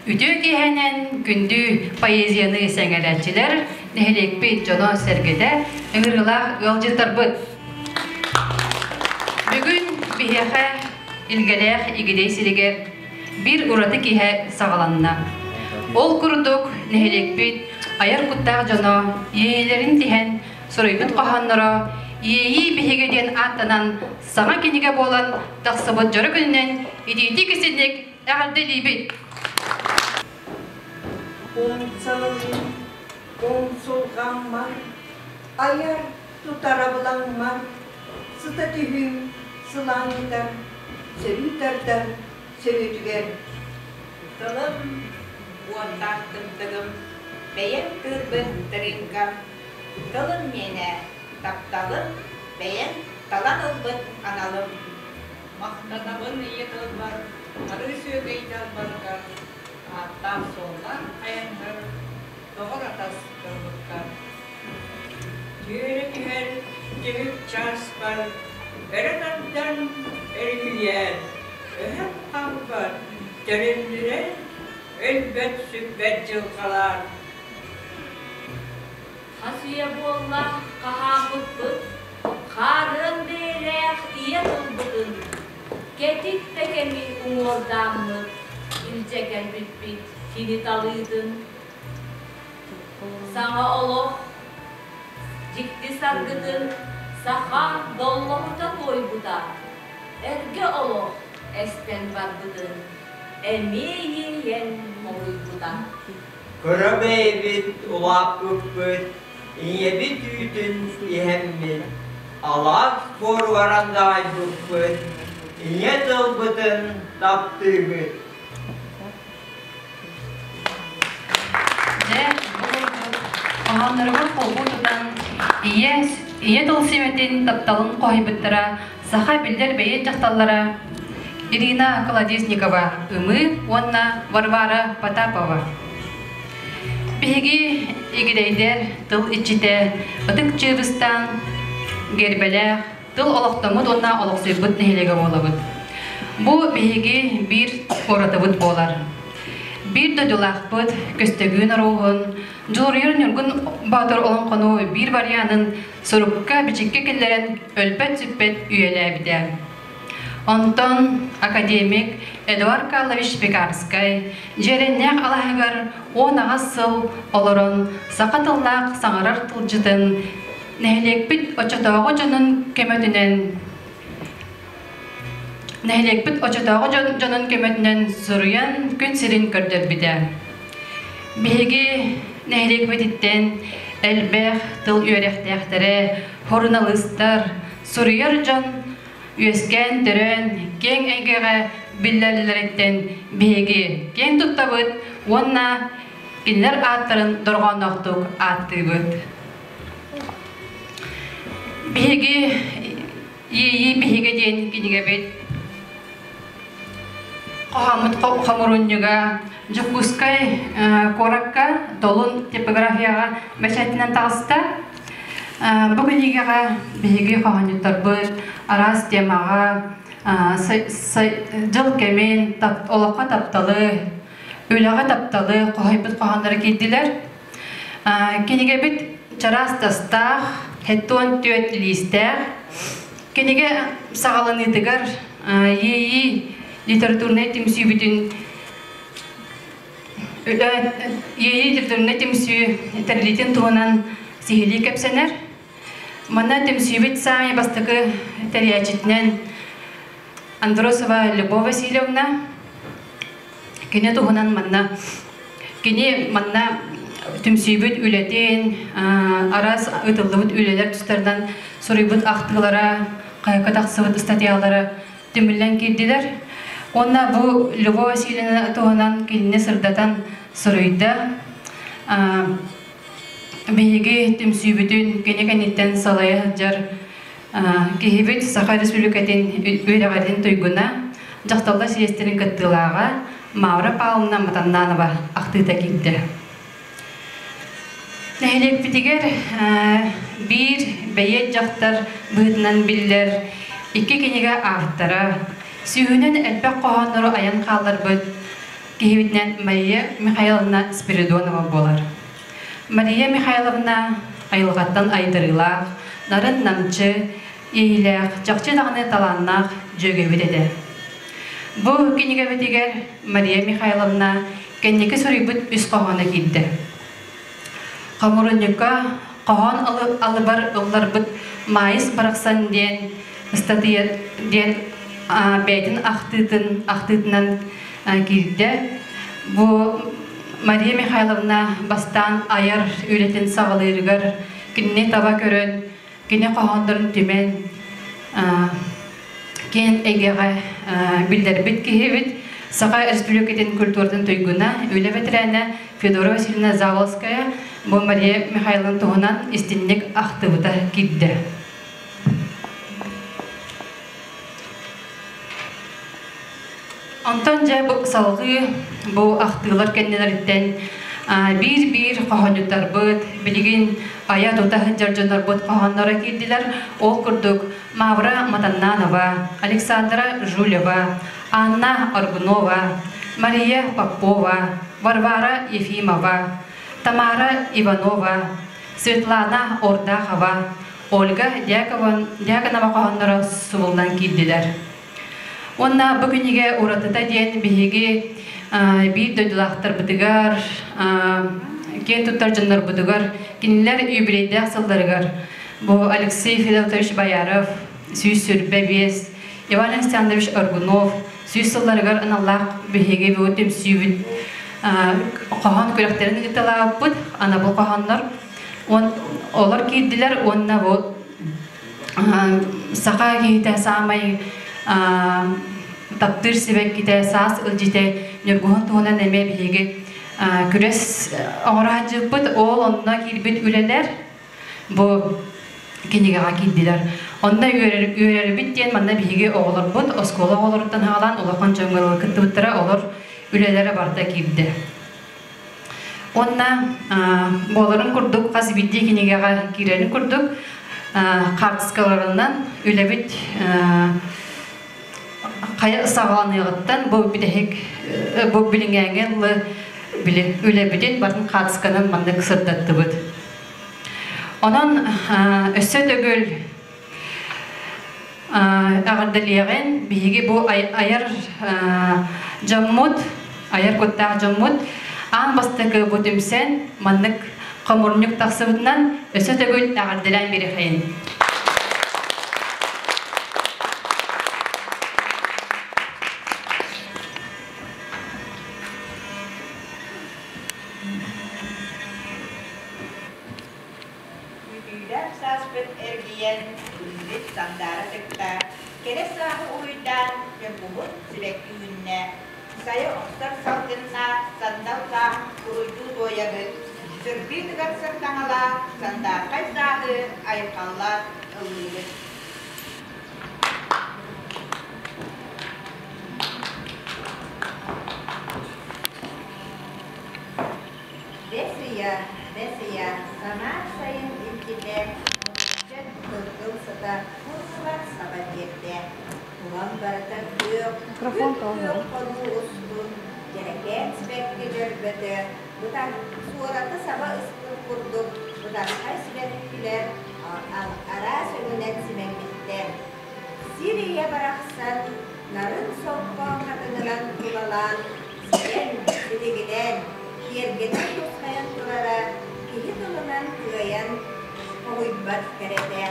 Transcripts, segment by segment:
Үтүө киэһэнэн күндү поэзияны сэҥээрээччилэр, нэһилиэкпит дьоно-сэргэтэ, ыҥырыылаах ыалдьыттарбыт. Бүгүн биһиэхэ Илгэлээх Игидэй сиригэр биир ураты киһи саҕаланна. Ол курдук нэһилиэкпит айар куттаах дьоно иэйиилэрин тиһэн суруйбут хоһоонноро Иэйии биһигэ диэн ааттанан саҥа кинигэ буолан тахсыбыт дьоро күнүнэн итиитик-истинник эҕэрдэлиибит! Умсалын умсулҕаммар, айар тутар абылаҥмар, сыта түһүү сылаанньытар, сөрүү тардар сөрүүтүгэр. Тылым уоттаах тымтыгым, бэйэм тыырбын тырыыҥкам, тылым миэнэ, тапталым, бэйэм талан ылбыт аналым. Махтанабын ийэ тылбар, арыы сүөгэй далбаргар, ааттаах-суоллаах айаннар, доҕор-атас тылбыккар. Түөрэ түһэр түмүк чааспар, өрө тардан өрүһүйэн, өһөн хаалбат, төлөннүрэн, өлбөт-сүппэт дьылҕалаан. Хас үйэ буолла хаһааммыппыт, хаарыан бэйэлээх ийэ тылбытын, кэтит да кэми уҥуордааммыт, илдьэ кэлбиппит кини талыытын. Саҥа олох дьикти саргытын саха доллоһута туойбута, эргэ олох эстэн барбытын эмиэ иэйэн хоһуйбута. Кыра бэйэбит улааппыппыт, ийэбит үүтүн иһэммит, алаас буоругар андаҕайбыппыт, ийэ тылбытын таптыыбыт. Дьэ, бу курдук хоһоонноругар холбуу тутан ийэ, ийэ тыл симэтин тапталын хоһуйбуттара саха биллэр бэйиэт дьахталлара Ирина Колодезникова Ымыы уонна Варвара Потапова. Биһиги игирэйдэр тыл иччитэ Ытык Чыыбыстаан Гербэлээх тыл олохтоммут уонна олохсуйбут нэһилиэгэ буолабыт. Бу биһиги биир куоратыбыт буолар. Биир дойдулаахпыт Көстөгүүн Оруоһун, Дьулуруйар Ньургун Боотур олоҥхону биир варианын сурукка-бичиккэ киллэрэн өлбөт-сүппэт үйэлээбитэ. Онтон академик Эдуард Карлович Пекарскай Дьиэрэннээх алаһыгар 18 сыл олорон саха тыллаах саҥарар тылдьытын нэһилиэкпит оччотооҕу дьонун көмөтүнэн нэһилиэкпит оччотооҕу дьонун көмөтүнэн суруйан күн сирин көрдөрбүтэ. Биһиги нэһилиэкпититтэн элбэх тыл үөрэхтээхтэрэ, суруналыыстар, суруйар дьон үөскээн-төрөөн киэҥ эйгэҕэ биллэллэриттэн биһиги киэн туттабыт уонна кинилэр ааттарын дорҕоонноохтук ааттыыбыт. Биһиги Иэйии биһигэ диэн кинигэбит хоһооммут хомурунньуга Дьокуускай куоракка Долун типографияҕа бэчээтинэн таҕыста. Бу кинигэҕэ биһиги хоһоонньуттарбыт араас темаҕа дьыл кэмин, олоххо тапталы, үлэҕэ тапталы хоһуйбут хоһоонноро киирдилэр. Кинигэбит чараас тастаах, 74 лиистээх. Кинигэ саҕаланыытыгар Иэйии литературнай түмсүүбүтүн Иэйии литературнай түмсүү тэриллиитин туһунан сиһилии кэпсэнэр. Манна түмсүүбүт саамай бастакы тэрийээччитинэн Андросова Любовь Васильевна Кини туһунан манна кини манна түмсүүбүт үлэтин, араас ыытыллыбыт үлэлэр тустарынан суруйбут ахтыылара, хайакка тахсыбыт ыстатыйалара түмүллэн киирдилэр. Уонна бу Любовь Васильевна туһунан кинини сырдатан суруйда. Биһиги түмсүүбүтүн кини кэнниттэн салайа сылдьар Киһибит Саха Республикатын үөрэҕирин туйгуна, дьахталлар съезтэрин кыттыылааҕа Мавра Павловна Матаннанова ахтыыта киирдэ. Нэһилиэкпитигэр биир бэйиэт дьахтар быһыытынан биллэр икки кинигэ автора, сүүһүнэн элбэх хоһооннору айан хаалларбыт. киһибитинэн Мария Михайловна Спиридонова буолар. Мария Михайловна айылҕаттан айдарыылаах, нарын-намчы, иэйиилээх, чахчы даҕаны талааннаах дьүөгэбит этэ. Бу кинигэбитигэр Мария Михайловна кэнники суруйбут үс хоһооно киирдэ. Хомурунньукка хоһоон алыбар ылларбыт Маайыс барахсан диэн ыстатыйа диэн бэйэтин ахтыытын ахтыытынан киирдэ. Бу Мария Михайловна бастаан айар үлэтин саҕалыырыгар кинини таба көрөн, кини хоһооннорун түмэн киэн эйгэҕэ биллэрбит киһибит, Саха Республикатын культуратын туйгуна, үлэ бэтэрээнэ Федора Васильевна Заволская бу Мария Михайловна туһунан истинник ахтыбыта киирдэ. Онтон дьэ бу салҕыы бу ахтыылар кэннилэриттэн биир-биир хоһоонньуттарбыт, билигин айа-тута сылдьар дьоннорбут хоһоонноро киирдилэр. Ол курдук Мавра Матаннанова, Александра Жулева, Анна Аргунова, Мария Попова, Варвара Ефимова, Тамара Иванова, Светлана Ордахова, Ольга Дьяконова хоһоонноро субуллан киирдилэр. Уонна бу кинигэ уратыта диэн биһиги биир дойдулаахтарбытыгар, киэн туттар дьоннорбутугар, кинилэр юбилейдээх сылларыгар бу Алексей Федотович Бояров 125, Иван Александрович Аргунов 100 сылларыгар аналлаах биһиги бу түмсүүбүт хоһоон күрэхтэрин ыыталаабыппыт, анабыл хоһооннор олор киирдилэр уонна бу Саха киһитэ саамай таптыыр сибэккитэ, саас илдьитэ Ньургуһун туһунан эмиэ биһиги күрэс оҥоро сылдьыбыппыт. Ол онно киирбит үлэлэр бу кинигэҕэ киирдилэр. Онно үөрэрбит диэн манна биһиги оҕолорбут оскуола оҕолоруттан саҕалаан улахан дьоҥҥо кыттыбыттара, олор үлэлэрэ барыта киирдэ. Уонна буоларын курдук хас биирдии кинигэҕэ киирэрин курдук хаартыскаларынан үлэбит хайа саҕаланыаҕыттан бу бүтэһик бу билиҥээҥҥэ дылы били үлэбитин барын хаартысканан маннык сырдаттыбыт. Онон өссө төгүл Эҕэрдэлиэҕин биһиги бу айар дьоммут, айар куттаах дьоммут аан бастакы бу түмсэн маннык хомурньук тахсыбытынан өссө төгүл эҕэрдэлээн биэриэхэйин. Күүтүүлээх сааспыт эргийэн, күммүт сандаара тыкта, кэрэ сааһы уруйдаан, ньургуһун сибэкки үүннэ. Сайа охсор салгыннаах, сандал сааһын уруйдуу туойабыт, сырдыы тыгар сардаҥалаах, сандаархай сааһы айхаллаан ыллыыбыт. Бэс ыйа, бэс ыйа, самаан сайын илдьитэ, мутукча кыргыл сыта курсугар саба биэрдэ. Тулам барыта күөх, күп-күөх хонуу устун, дьэрэкээн сибэкки дьөрбөтө, бытар, суораты саба ыспыт курдук бытархай сибэккилэр араас өҥүнэн симэммиттэр. Сир ийэ барахсан нарын солко хатыҥынан тулалаан, ситэн, силигилээн, киэргэтэн тусхайан турара киһи тылынан кыайан хоһуйбат кэрэтэ.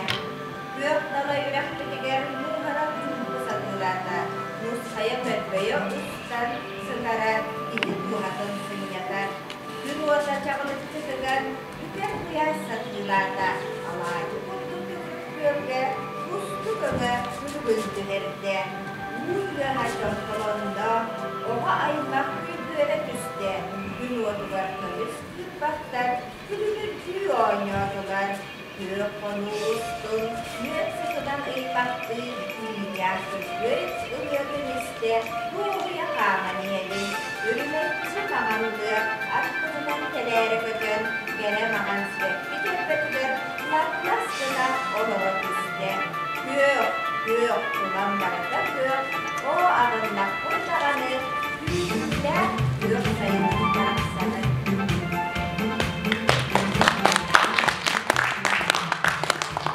Күөх дала үрэхпитигэр мууһаран чуумпу сатыылаата, нусхайа мөлбөйө устан сытара киһи дууһатын сынньатар. Күн уота чаҕылыччы тыган, бүтэр куйаас сатыылаата, алаадьы курдук төгүрүк күөлгэ кустук өҥө күлүгүн түһэрдэ. Уу тыаһа чомполонно, оҕо аймах күйгүөрэ түстэ, күн уотугар көмүс кыырпахтар күлүмүрдүү оонньоотулар. Күөх хонуу устун мүөт сытынан ыймахтыы үүннээх күргүөй ырыатын истэ дуоһуйа хааман иһэбин. Үрүмэччи маҥан тыа аттыбынан тэлээрэ көтөн, кэрэ маҥан сибэкки дьөрбөтүгэр лаплас гына олоро түстэ. Күөх, күөх, тулам барыта күөх, оо аҕыннахпын даҕаны күүтүүлээх. Күөх сайынын барахсаны.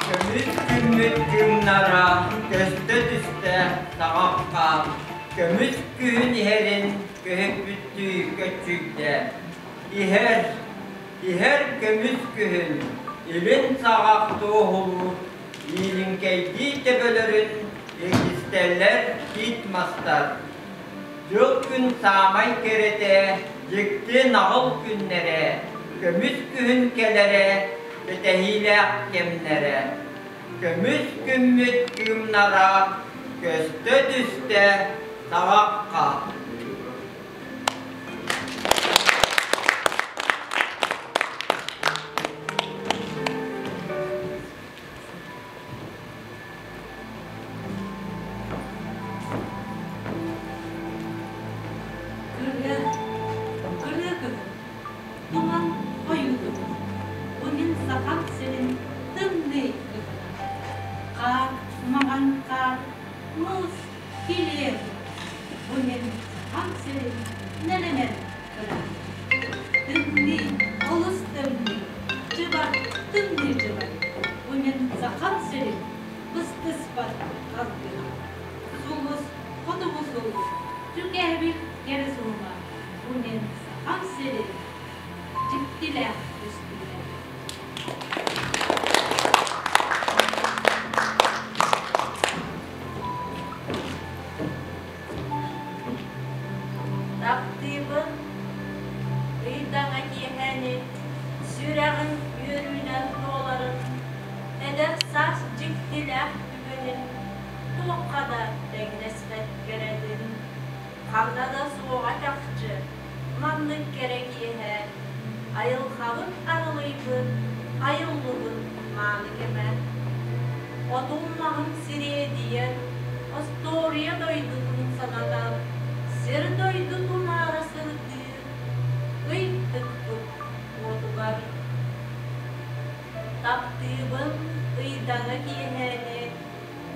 Көмүс күммүт кыымнара көстө түстэ саҕахха, көмүс күһүн иһэрин көһүппүттүү көччүйдэ. Иһэр, иһэр көмүс күһүн, илин саҕах туоһулуур, иилиҥкэйдии төбөлөрүн илгистэллэр тиит мастар. Дьыл күн саамай кэрэтэ, дьикти наҕыл күннэрэ, көмүс күһүн кэлэрэ, кэтэһиилээх кэмнэрэ. Көмүс күммүт кыымнара көстө түстэ саҕахха. Кырыа, кырыа кыһын, туман хойуутугар, бу мин Сахам сирин тымныы кыһына. Хаар, маҥан хаар, муус, килиэп, бу мин Сахам сирин нэлэмэн кыра. Тымныы, олус тымныы, дьыбар, тымныы дьыбар, бу мин Сахам сирин быстыспат халгына. Сулус, хотугу сулус, түкээбил кэрэ суһума, бу мин Сахам сирин дьиктилээх көстүүтэ. Таптыыбын ыйдаҥа киэһэни, сүрэҕин үөрүүнэн туоларын, эдэр саас дьиктилээх түгэнин, туохха да тэҥнэспэт кэрэтин, ханна да суоҕа чахчы, маннык кэрэ киэһэ, айылҕабын арылыйбыт, айыллыбыт мааны кэмэ. Отун-маһын сириэдийэн, остуоруйа дойдутун санатар, сир-дойду тунаара сырдыыр, ый тыкпыт уотугар. Таптыыбын ыйдаҥа киэһээни,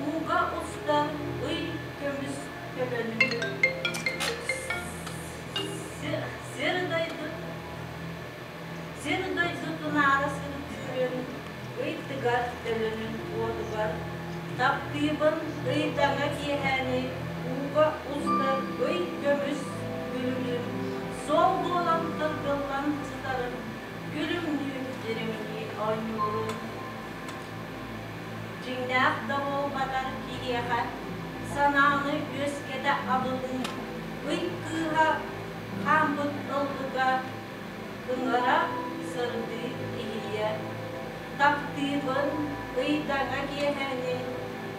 ууга устар ый көмүс көбөнүн. Сир-дойду Сир-дойду тунаара сырдыырын, ый тыгар төлөнүн уотугар, таптыыбын ыйдаҥа киэһээни ууга устар ый көмүс күлүгүн, суол буолан тыргыллан сытарын күлүмнүү дьиримнии оонньуурун. Дьиҥнээх да буолбатар киһиэхэ санааны үөскэтэ абылыы, ый кыыһа хааммыт ыллыга ыҥыра сырдыы иһийэ. Таптыыбын ыйдаҥа киэһэни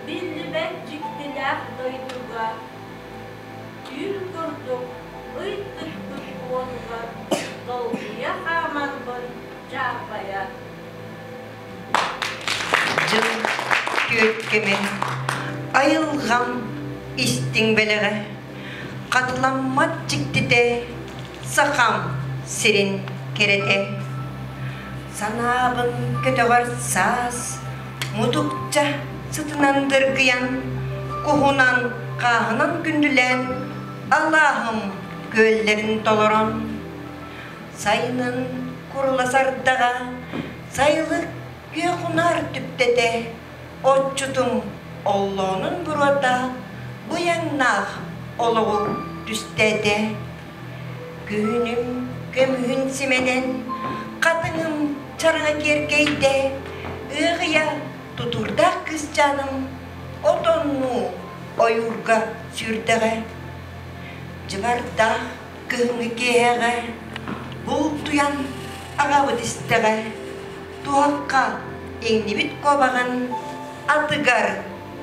биллибэт дьиктилээх дойдуга түүл курдук ый тыкпыт уотугар долгуйа хаамарбын дьаарбайа. Дьыл түөрт кэмэ айылҕам истиҥ бэлэҕэ хатыламмат дьиктитэ Сахам сирин кэрэтэ. Санаабын көтөҕөр саас, мутукча сытынан дыргыйан, куһунан, хааһынан күндүлээн, алааһым күөллэрин толорон. Сайынын курулас ардаҕа, сайылык күөх унаар түптэтэ, отчутум оллоонун буруота быйаҥнаах олоҕу түстээтэ. Күһүнүм көмүһүн симэнэн, хатыҥым чараҥа киэркэйдэ, ыаҕыйа тутуурдаах кыысчааным отоннуу ойуурга сүүрдэҕэ. Дьыбардаах кыһыҥҥы киэһэҕэ бултуйан аҕабыт истэҕэ, туһахха иҥнибит куобаҕын атыгар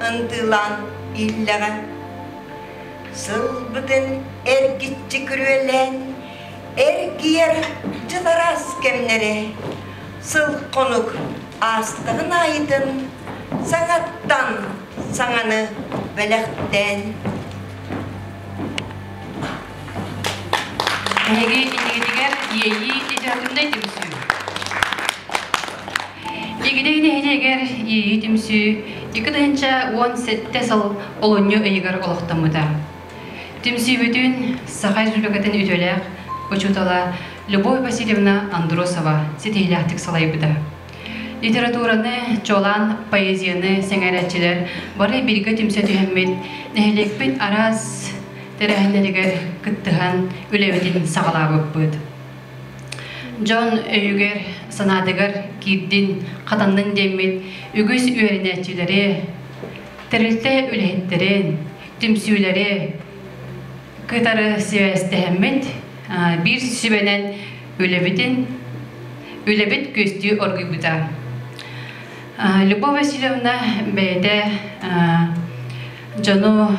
ындыылаан ииллэҕэ. Сылбытын эргиччи күрүөлээн, эргийэр дьыл араас кэмнэрэ, сыл-хонук аастаҕын аайытын саҥаттан саҥаны бэлэхтээн. Эһиги иннигитигэр Иэйии литературнай түмсүү. Игидэй нэһилиэгэр Иэйии түмсүү 2017 сыл олунньу ыйыгар олохтоммута. Түмсүүбүтүн Саха Республикатын үтүөлээх учуутала Любовь Васильевна Андросова ситиһиилээхтик салайбыта. Литератураны, чуолаан поэзияны сэҥээрээччилэр бары бииргэ түмсэ түһэммит, нэһилиэкпит араас тэрээһиннэригэр кыттыһан үлэбитин саҕалаабыппыт. Дьон өйүгэр, санаатыгар киирдин, хатаннын диэммит үгүс үөрэнээччилэри, тэрилтэ үлэһиттэрин, түмсүүлэри кытары сибээстэһэммит, биир сүбэнэн үлэбитин үлэбит күөстүү оргуйбута. Любовь Васильевна бэйэтэ дьону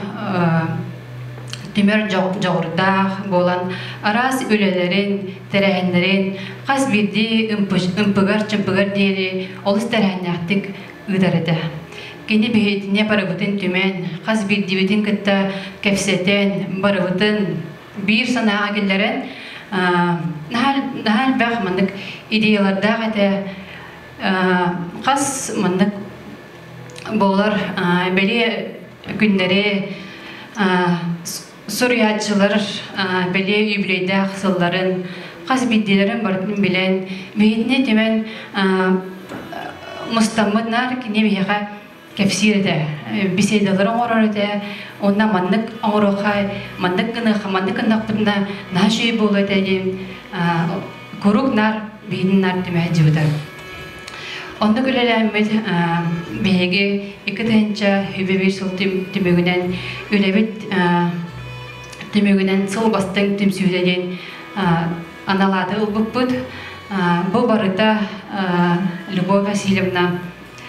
түмэр дьоҕурдаах буолан араас үлэлэрин, тэрээһиннэрин хас биирдии ымпыгар-чымпыгар диэри олус тэрээһиннээхтик ыытар этэ. Кини биһитини барыбытын түмэн, хас биирдиибитин кытта кэпсэтэн, барыбытын биир санааҕа киллэрэн, наһаа элбэх маннык идеялардаах этэ. Хас маннык буолар бэлиэ күннэри суруйааччылар бэлиэ юбилейдаах сылларын хас биирдиилэрин барытын билэн, биһитини түмэн мустаммыт наар кини биһиэхэ кэпсиир этэ, беседалары оҥорор этэ, уонна маннык оҥоруохха, маннык гыныахха, маннык гыннахпытына наһаа үчүгэй буолуо этэ диэн куруук наар биһигини наар түмэ сылдьыбыта. Оннук үлэлээммит биһиги 2021 сыл түмүгүнэн үлэбит түмүгүнэн сыл бастыҥ түмсүүтэ диэн анал ааты ылбыппыт. Бу барыта Любовь Васильевна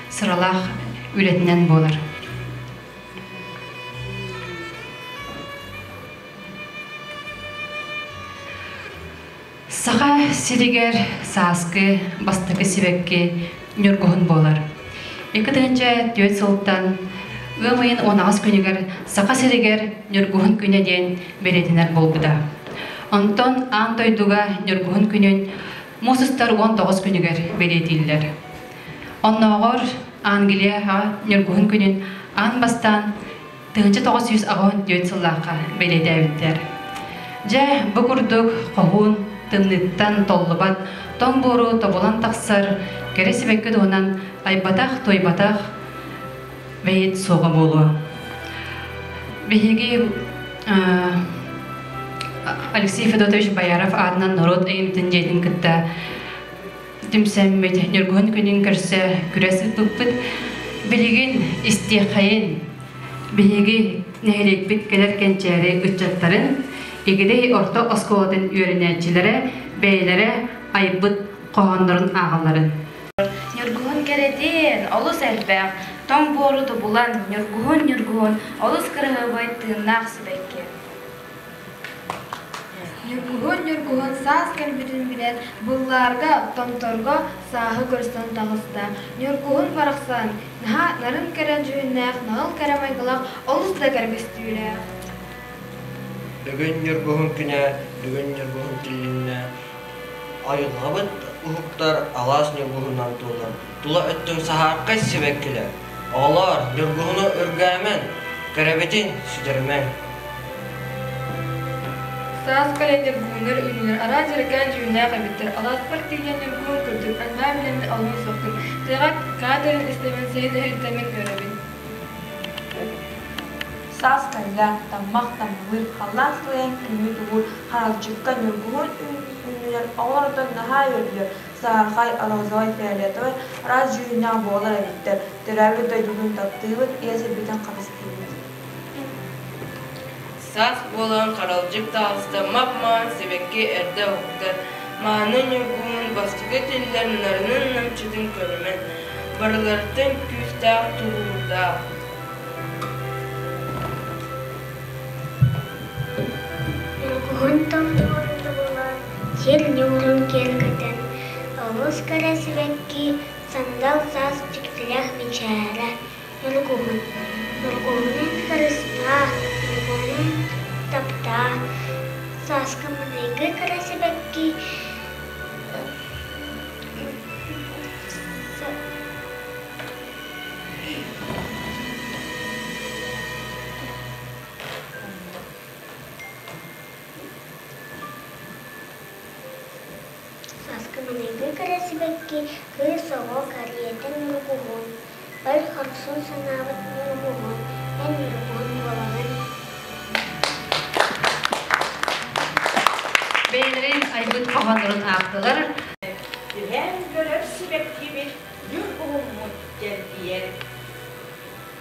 сыралаах үлэтинэн буолар. Саха сиригэр сааскы бастакы сибэкки ньургуһун буолар. 2004 сылтан ыам ыйын 18 күнүгэр Саха сиригэр Ньургуһун күнэ диэн бэлиэтэнэр буолбута. Онтон аан дойдуга Ньургуһун күнүн муус устар 19 күнүгэр бэлиэтииллэр. Оннооҕор Англияҕа Ньургуһун күнүн аан бастаан 1984 сыллаахха бэлиэтээбиттэр. Дьэ, бу курдук хоһуун тымныыттан толлубат тоҥ буору тобулан тахсар кэрэ сибэкки туһунан айбатах-туойбатах бэйэт суоҕа буолуо. Биһиги Алексей Федотович Бояров аатынан норуот айымньытын дьиэтин кытта түмсэммит Ньургуһун күнүн көрсө күрэс ыыппыппыт. Билигин истиэххэйин биһиги нэһилиэкпит кэлэр кэнчээри ыччаттарын Игидэй орто оскуолатын үөрэнээччилэрэ бэйэлэрэ айбыт хоһооннорун ааҕалларын. Ньургуһун кэрэтин, олус элбэх, тоҥ буору тобулан, ньургуһун, ньургуһун, олус кыраһыабай тыыннаах сибэкки. Ньургуһун, ньургуһун саас кэлбитин билэн, быллаарга, томторго сааһы көрсөн таҕыста. Ньургуһун барахсан наһаа нарын кэрэ дьүһүннээх, наҕыл кэрэ майгылаах, олус да кэрэ көстүүлээх. Бүгүн ньургуһун күнэ, бүгүн ньургуһун тилиннэ. Айылҕабыт уһуктар алаас ньургуһунан туолар. Тула өттүн саһаархай сибэккилэр. Оҕолоор, ньургуһуну үргээмэҥ, кэрэбитин сүтэримэҥ. Саас кэлэн ньургуһуннар үүннүлэр, араас дьэрэкээн дьүһүннээх эбиттэр. Алааспар тиийэн ньургуһун көрдүм, аннаа билэммин аллан сөхтүм. Тыаҕа каадырын истэммин, сайын иһиттэммин үөрэбин. Саас кэллэ, таммах таммалыыр, халлаан сылайан күҥҥүт угуур, харалдьыкка ньургуһун үүннүлэр, оҕолор оттон наһаа үөрдүлэр, саһархай, розовай, фиолетовай араас дьүһүннээх буолар эбиттэр, төрөөбүт дойдубутун таптыыбыт, ийэ сирбитин харыстыыбыт. Саас буолан харалдьык таҕыста, мап-маҥан сибэкки эрдэ уһуктар, мааны ньургуһун бастакы тиллэр нарынын намчытын көрүмэн, барыларыттан күүстээх тулуурдаах. Ньургуһун томторун тобулан, сир ньуурун киэргэтэн, олус кэрэ сибэкки, сандал саас дьиктилээх мичээрэ, Ньургуһун. Ньургуһунун харыстаа, ньургуһунун таптаа, сааскы маҥнайгы кэрэ сибэкки Маҥнайгы кэрэ сибэкки кыыс оҕо кэриэтэ ньургуһун, бэл хорсун санаабыт ньургуһун, эн ньургуһун буолаҕын. Бэйэлэрин айбыт хоһооннорун аахтылар. Түһээн көрөр сибэккибит ньургуһуммут чэлгийэр.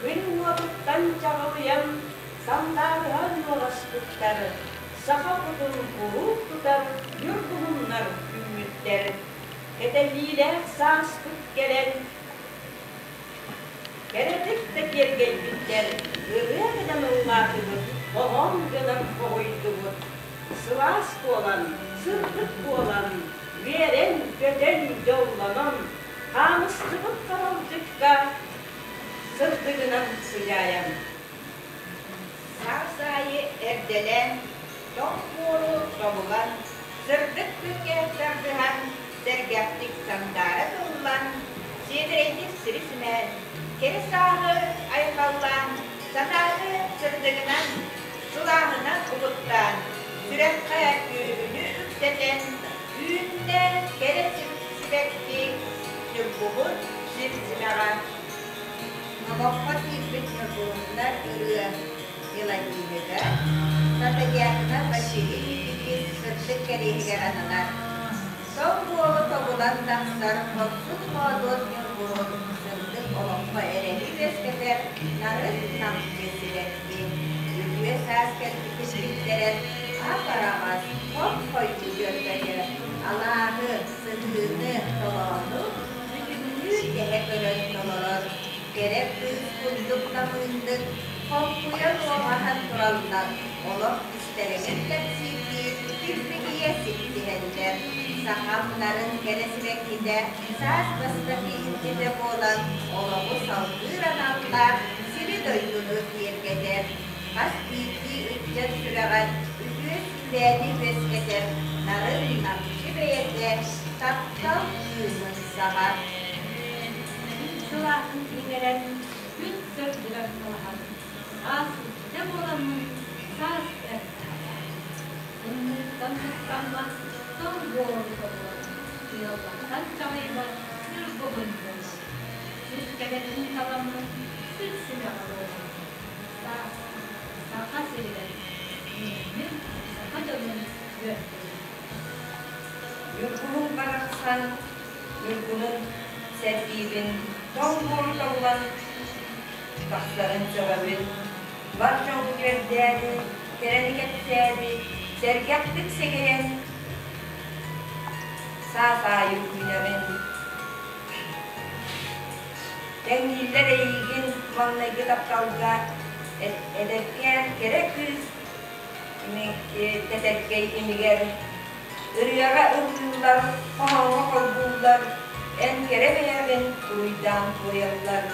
Күн уотуттан чаҕылыйан, сандаарыһан нуоласпыттар, саха кутун куруук тутар ньургуһуннар үүммүттэр. Кэтэһиилээх сааспыт кэлэн, кэрэтик да киэргэйбиттэр, ырыа гынан ыллаатыбыт, хоһоон гынан хоһуйдубут. Сылаас буолан, сырдык буолан, үөрэн, көтөн, дьоллонон, хаамыстыбыт харалдьыкка сырдыгынан сыдьаайан. Саас аайы эрдэлээн, тоҥ буору тобулан, сырдык күҥҥэ тардыһан, сэргэхтик сандаара тыллан, сиэдэрэйдик сири симээн, кэрэ сааһы айхаллаан, санааны сырдыгынан, сылааһынан угуттаан, сүрэххэ күүһүнү үктэтэн, үүннэ кэрэ сибэкки, ньургуһун сир симэҕэ. Номоххо киирбит ньургуһуннар ырыа мелодиһыгар Протодьякона Василий Никитин сырдык кэриэһигэр ананар. Тоҥ буолу тобулан тахсар хорсун хоодуот ньургуһун сырдык олоххо эрэли үөскэтэр нарын намчы сибэкки. Үтүө саас кэлбитин биллэрэр ап-араҕас, хоп-хойуу дьөрбөтө, алааһы, сыһыыны, толоону бүтүннүү тэһэ көрөн толорор. Кэрэ кыыс курдук намыыннык, хоҥкуйан уоҕаһан тураллар, олох кистэлэҥин кэпсиирдии килбигийэ ситтиһэллэр. Сахам нарын кэрэ сибэккитэ саас бастакы илдьитэ буолан олоҕу салгыыр аналлаах сири-дойдуну киэргэтэр, хас биирдии ыччат сүрэҕэр үтүө сүүрээни үөскэтэр нарын намчы бэйэтэ таптал кыымын саҕар. Күн сылааһын иҥэрэн, күн сырдыгар талаһан, саас иччитэ буоламмын, саас эрдэҕэ. Тымныыттан куттаммат, тоҥ буору тобулан, тыаллартан чаҕыйбат ньургуһун буолар. Сир кэрэтин таламмын, сир симэҕэ буоламмын, саас Саха сиригэр үүммүт саха дьонун үөрдүбүт. Ньургуһун барахсан Ньургунун сэргиибин, тоҥ буору тобулан тахсарын сөҕөбүн. Бар дьоҥҥун үөрдээри, кэрэни кэпсээри, сэргэхтик сэгэйэн саас аайы үүнэбин. Тэҥнииллэр эйиигин маҥнайгы тапталга эдэркээн кэрэ кыыс тэтэркэй имигэр Ырыаҕа ыллыыллар, хоһооҥҥо холбууллар, эн кэрэ бэйэҕин уруйдаан туойаллар.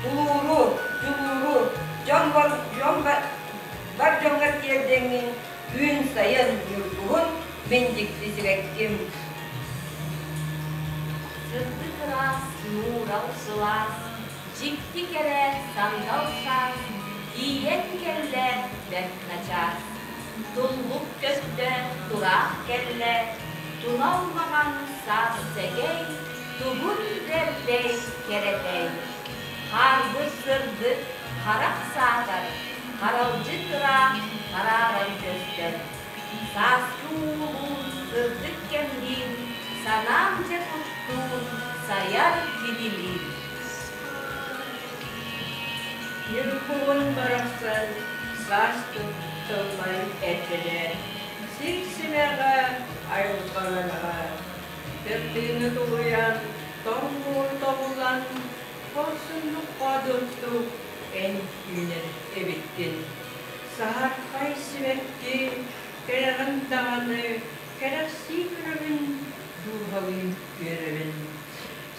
Тулууру, дьулууру, дьон бар, дьон бар дьоҥҥор тиэрдэҥҥин, түүн сайын ньургуһун мин дьикти сибэкким. Сырдык ыраас, нуурал сылаас, дьикти кэрэ сандал саас, тиийэн кэллэ бэрт начаас. Туллук көстө, тураах кэллэ, тунал маҥан саас сэгэй, тугун бэрдэй, кэрэтэй. Хаарбыт сырдык, харах саатар, харалдьыт ыраах харааран көстөр. Сааскы уулуун, сырдык кэмниин, санаам дьэ куттуун, сайар кинилиин. Ньургуһун барахсан саас тыллан эрдэлээн, сир симэҕэ айылҕаланаҕа, тымныыны тулуйан, тоҥ буор тобулан, хорсуннук хоодуттук эн үүнэр эбиккин. Саһархай сибэкки кэрэҕин даҕаны кэрэхсии көрөбүн, дууһалыын үөрэбин.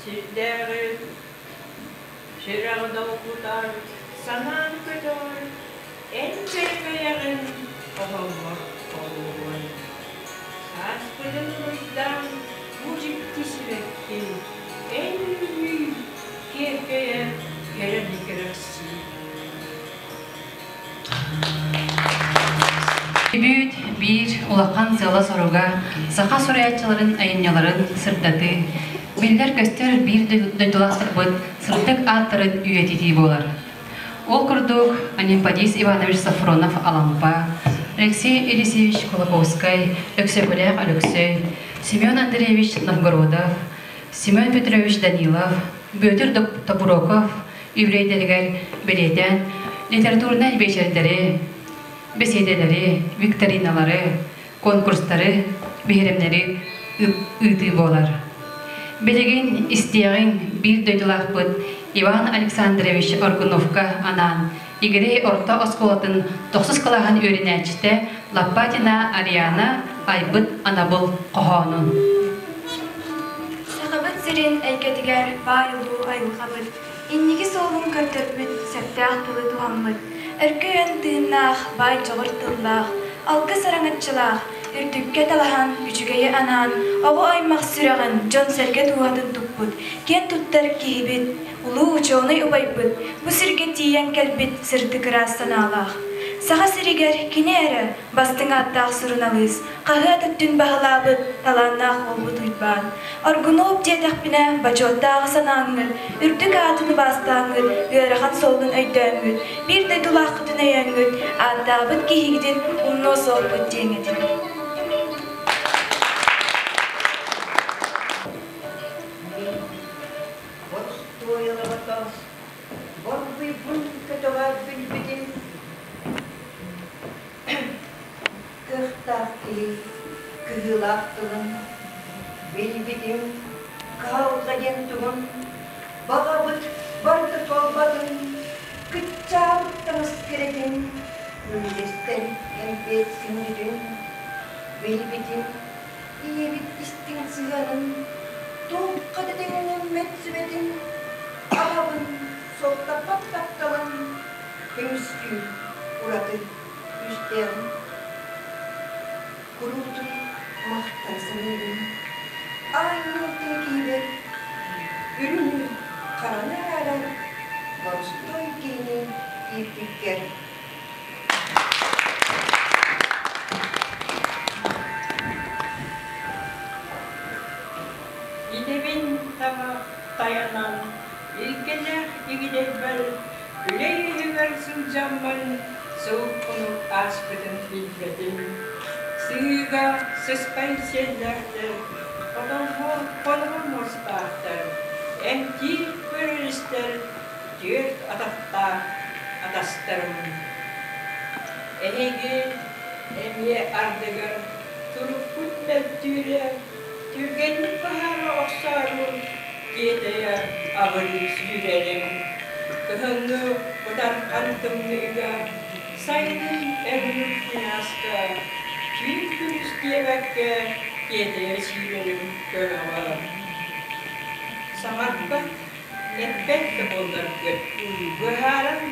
Сирдээҕи Сүрэҕи долгутар, санаан көтөҕөр, эн кэрэ-бэйэҕин оһоллор олуһун. Сааспытын уруйдаан бу дьикти сибэкки, эн үүнүү киэркэйэ кэрэни кэрэхсии. Бүт биир улахан сыала-соруга саха суруйааччыларын айымньыларын сырдатыы, биллэр-көстөр биир дойдулаахтарбыт сырдык ааттарын үйэтитии буолар. Ол курдук, Анемподист Иванович Софронов-Алампа, Алексей Елисеевич Кулаковскай, Өксөкүлээх Өлөксөй, Семен Андреевич Новгородов, Семен Петрович Данилов, Бүөтүр Тобуроков юбилейдэригэр бэлиэтээн литературнай биэчэрдэри, бэсиэдэлэри, викториналары, конкурстары, биһирэмнэри ыытыы буолар. Билигин истиэҕиҥ биир дойдулаахпыт Иван Александрович Аргуновка анаан Игирэй орто оскуолатын тохсус кылааһын үөрэнээччитэ Лаппатина Ариана айбыт анабыл хоһоонун. Сахабыт сирин эйгэтигэр баай улуу айылҕабыт инники суолун көрдөрбүт сөптөөх тылы туһаммыт, өркөйөн тыыннаах, баай дьоҕур тыллаах, алгыс араҥаччылаах, үрдүккэ талаһан, үчүгэйи анаан, оҕо аймах сүрэҕин, дьон-сэргэ дууһатын туппут, киэн туттар киһибит, улуу учуонай убайбыт бу сиргэ тиийэн кэлбит сырдык ыраас санаалаах. Саха сиригэр кини эрэ бастыҥ ааттаах суруналыыс, хаһыат өттүн баһылаабыт талааннаах уолбут Уйбаан. Аргунов диэтэхпинэ, бочуоттааҕы санааҥҥыт, үрдүк аатын убаастааҥҥыт, ыарахан суолун өйдөөҥҥүт, биир дойдулааххытын өйөөҥҥүт, ааттаабыт киһигитин умнуо суохпут диэҥҥитин. Боростуойалабатах, борбуйбун көтөҕө билбитим Кыахтаах киһи кыһыылаах тылын билбитим, кыһалҕа диэн тугун, баҕабыт барыта туолбатын, кыччаабыт таҥас кэрэтин, үллэстэн кэмпиэт күндүтүн билбитим, ийэбит истиҥ сыһыанын, туохха да тэҥнэммэт сүбэтин, аҕабын суохтаппат тапталын көмүскүүр ураты күүстээҕин куруутун махтана саныыбын. Аанньал киһибэр үрүҥү хараны араарар боростуой киһини ииппиккэр Идэбин таба тайанан, илгэлээх игидэйбэр Үлэ үөһүгэр сылдьаммын сыл-хонук ааспытын билбэтим. Сыһыыга сыспай сиэллээхтэр, хотоҥҥо муостаахтар, эмтиир көрөр-истэр түөрт атахтаах атастарым. Эһиги эмиэ ардыгар туруккут мөлтүүрэ, түргэнник баһаара охсоору тиэтэйэ абырыы сүүрэрим. Кыһыҥҥы бытархан тымныыга, сайынын өрүнүк куйааска, түүн күнүс диэбэккэ тиэтэйэ сүүрэрим көмөҕө. Саҥарбат, эппэт да буолларгыт, быһааран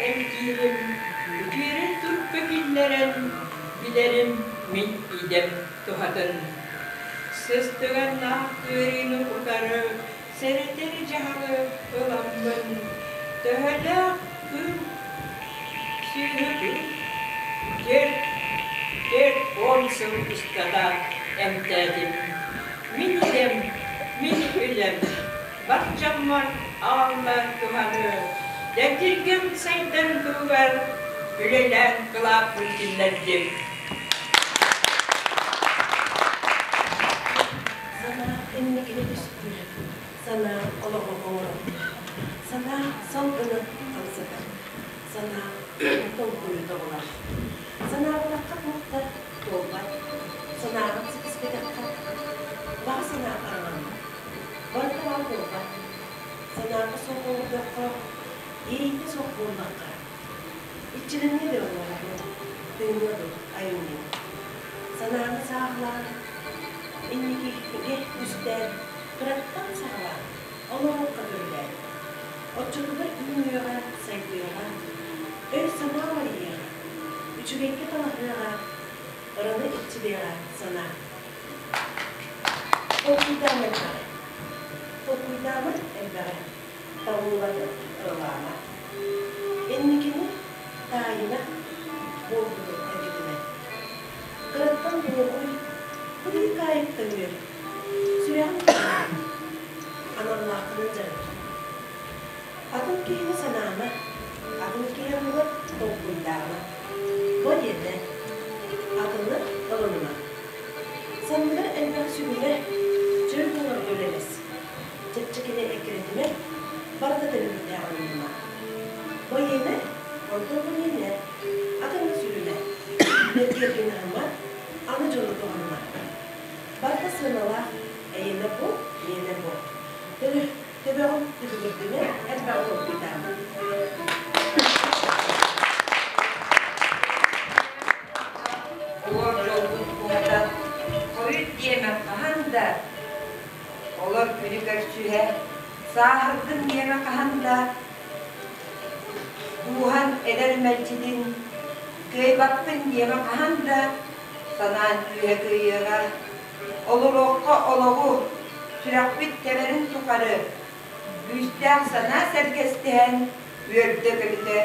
эмтиирим, үтүөрэн турукка киллэрэн билэрим мин идэм туһатын. Сыстыганнаах ыарыыны утары сэрэтэр дьаһалы ыламмын, төһөлөөх кыыл сүөһү 40 сыл устата эмтээтим. Мин идэм, мин үлэм, бар дьоммор аҕалла туһаны, дэгдиргэм сайдан туһугар үлэлээн кылааппын киллэрдим. Санаа инникини түстүүр, санаа олоҕу оҥорор, санаа салгыны хамсатар, санаа толкуйу тобулар. Санаабатахха туох да туолбат, санааҕын ситиспэтэххэ баҕа санаа араҥаммат, барыта баар буолбат. Санааҕа суох оҥордоххо, иэйиитэ суох буоллахха, Иччилэниэ да оҥоһугун, тыыныа дуо айымньыҥ. Санааны сааһылаан, инникигэ түстээн, кыраттан саҕалаан, олоҕукка көрүлээн. Оччотугар үүнүөҕэ, сайдыаҕа, өй-санаа уларыйыаҕа, үчүгэйгэ талаһыаҕа, ыраны иччилиэҕэ санаа. Толкуйдаама элбэҕи. Толкуйдаама элбэҕи. Табыллыбаты ыралаама. Инникини таайына буолбутун эргитимэ. Айылҕаттан дуоһуй, быыкаайыктан үөр, сүрэҕин кытаанах, аналлааххынан дьарыгыр. Атын киһини санаама, атын киһи оннугар толкуйдаама. Бу диэтэ, атыны ылыныма. Санныгар элбэх сүгүмэ, чөл буоларга үлэлэс. Чэпчэкини эккирэтимэ, барыта төлөбүрдээх ылыныма. Бойиэнэ, онтон бойиэнэ, атыҥҥа сүүрүмэ. Мэлдьиргин аһыма, аны дьону туһаныма. Барыта сыаналаах, эйиэнэ бу, миэнэ бу. Төбөҕүн түбүгүрдүмэ, элбэҕи толкуйдаама. Олор дьолбут куһата, хойут диэмэ хаһан да, олор күнү көрсүһэ, сааһырдым диэмэ хаһан да, дууһан эдэр мэлдьитин, кыайбаппын диэмэ хаһан да, санаан күүһэ кыайыаҕа, Олоруохха олоҕу, сүрэхпит тэбэрин тухары, күүстээх санаа сэргэстэһэн үөрдэ-көтүтэ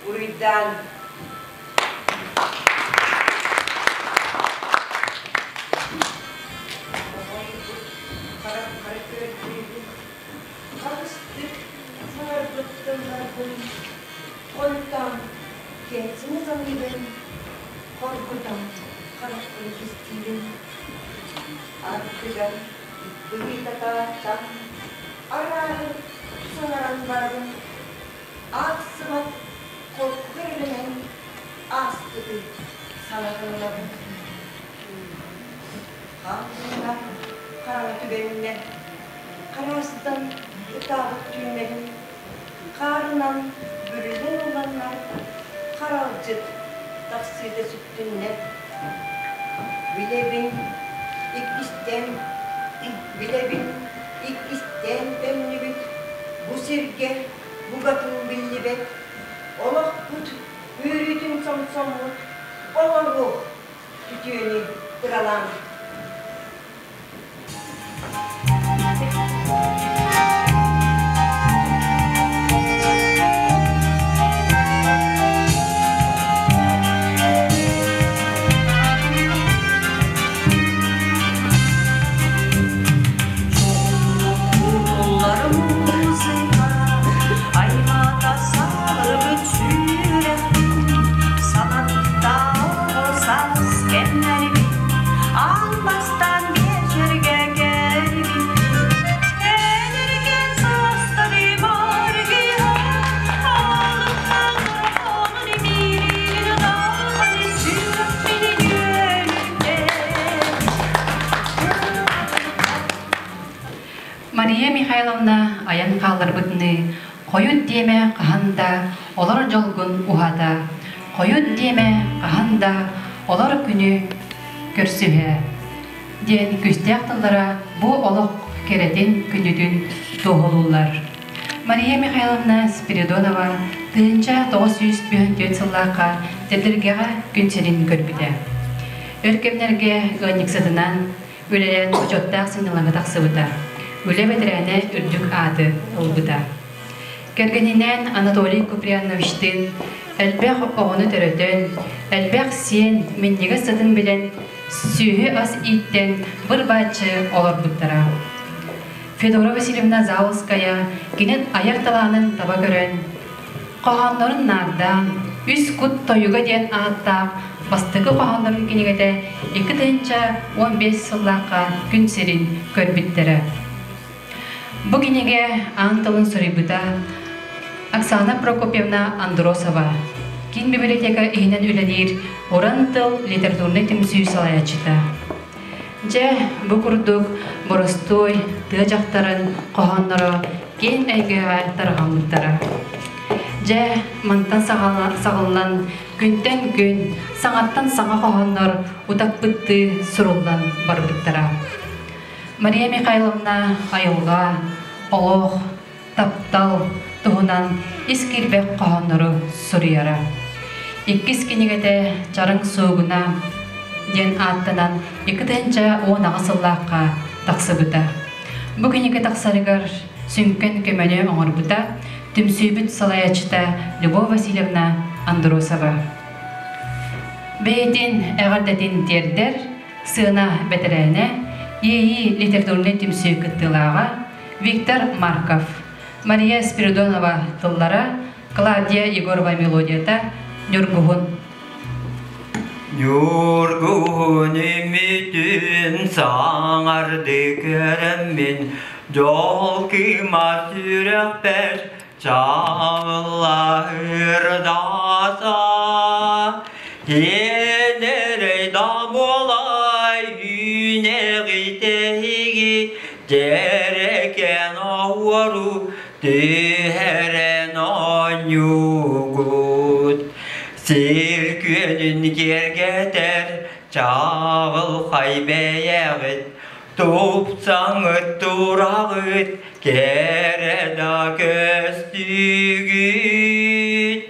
уруйдаан. Оҕойбут хараххар көрдүүбүн, хаҕыстык саҥарбыт тылларбын, онтон кэмсинэ саныыбын, хоргутан харахпын кистиибин. Ардыгар быһыытатааттан арааһы саҥаран барабын, аахсыбат холку эрэнэн ааспыты санатыллабын. Ханна хараҥа түгэннэ, хараастан ытаабыт түүннэрим хаарынан бүрүллэн ылланнар, харалдьыт тахсыыта сүттүннэр. Билэбин иккистээн, билэбин иккистээн төннүбүт, бу сиргэ букатын биллибэт, олохпут үөрүүтүн сомсоммут, олоруох үтүөнү ыралаан. Аймата сарбыт сүрэхпин санатта саас кэмнэрбин аан бастаан биэчэргэ кэлбиппин Энэрген саастары баргыһа алыптан онун миирин даҕаны сүрэхпин үөлүттэ Мария Михайловна айан хаалларбытыныы хойут диэмэ хаһан да олор дьолгун уһата, хойут диэмэ хаһан да олор күнү көрсүһэ диэн күүстээх тыллара бу олох кэрэтин күнүтүн туоһулууллар. Мария Михайловна Спиридонова 1994 сыллаахха Тэтиргэҕэ күн сирин көрбүтэ. Өр кэмнэргэ ыанньыксытынан үлэлээн бочуоттаах сынньалаҥҥа тахсыбыта. Үлэ бэтэрээнэ үрдүк ааты ылбыта. Кэргэнинээн Анатолий Куприяновичтыын элбэх оҕону төрөтөн, элбэх сиэн минньигэс сытын билэн, сүөһү ас ииттэн быр-бааччы олорбуттара. Федора Васильевна Заулская кини айар талаанын таба көрөн, хоһооннорун наардаан, Үс кут тойуга диэн ааттаах бастакы хоһооннорун кинигэтэ 2015 сыллаахха күн сирин көрбүттэрэ. Бу кинигэ аан тылын суруйбута Оксана Прокопьевна Андросова, киин библиотека иһинэн үлэлиир Уран тыл литературнай түмсүү салайааччыта. Дьэ, бу курдук боростуой тыа дьахтарын хоһоонноро киэҥ эйгэҕэ тарҕаммыттара. Дьэ, мантан саҕаллан күнтэн күн, саҥаттан саҥа хоһооннор утаппыттыы суруллан барбыттара. Мария Михайловна айылҕа, олох, таптал туһунан ис киирбэх хоһооннору суруйара. Иккис кинигэтэ Чарыҥ суугуна диэн ааттанан 2018 сыллаахха тахсыбыта. Бу кинигэ тахсарыгар сүҥкэн көмөнү оҥорбута түмсүүбүт салайааччыта Любовь Васильевна Андросова. Бэйэтин эҕэрдэтин тиэрдэр сыана бэтэрээнэ, Иэйии литературнай түмсүү кыттыылааҕа Виктор Марков, Мария Спиридонова тыллара, Клавдия Егорова мелодията «Ньургуһун». Ньургуһун имитин саҥарды көрөммүн, дьол кыыма сүрэхпэр чаҕыллаһырдаата. Иэнэрэй да буолай үүнэҕитэһиги дьэрэкээн оһуору түһэрэн оонньуугут. Сир күөнүн киэргэтэр чаҕылхай бэйэҕит тупсаҥыт тураҕыт кэрэ да көстүүгүт.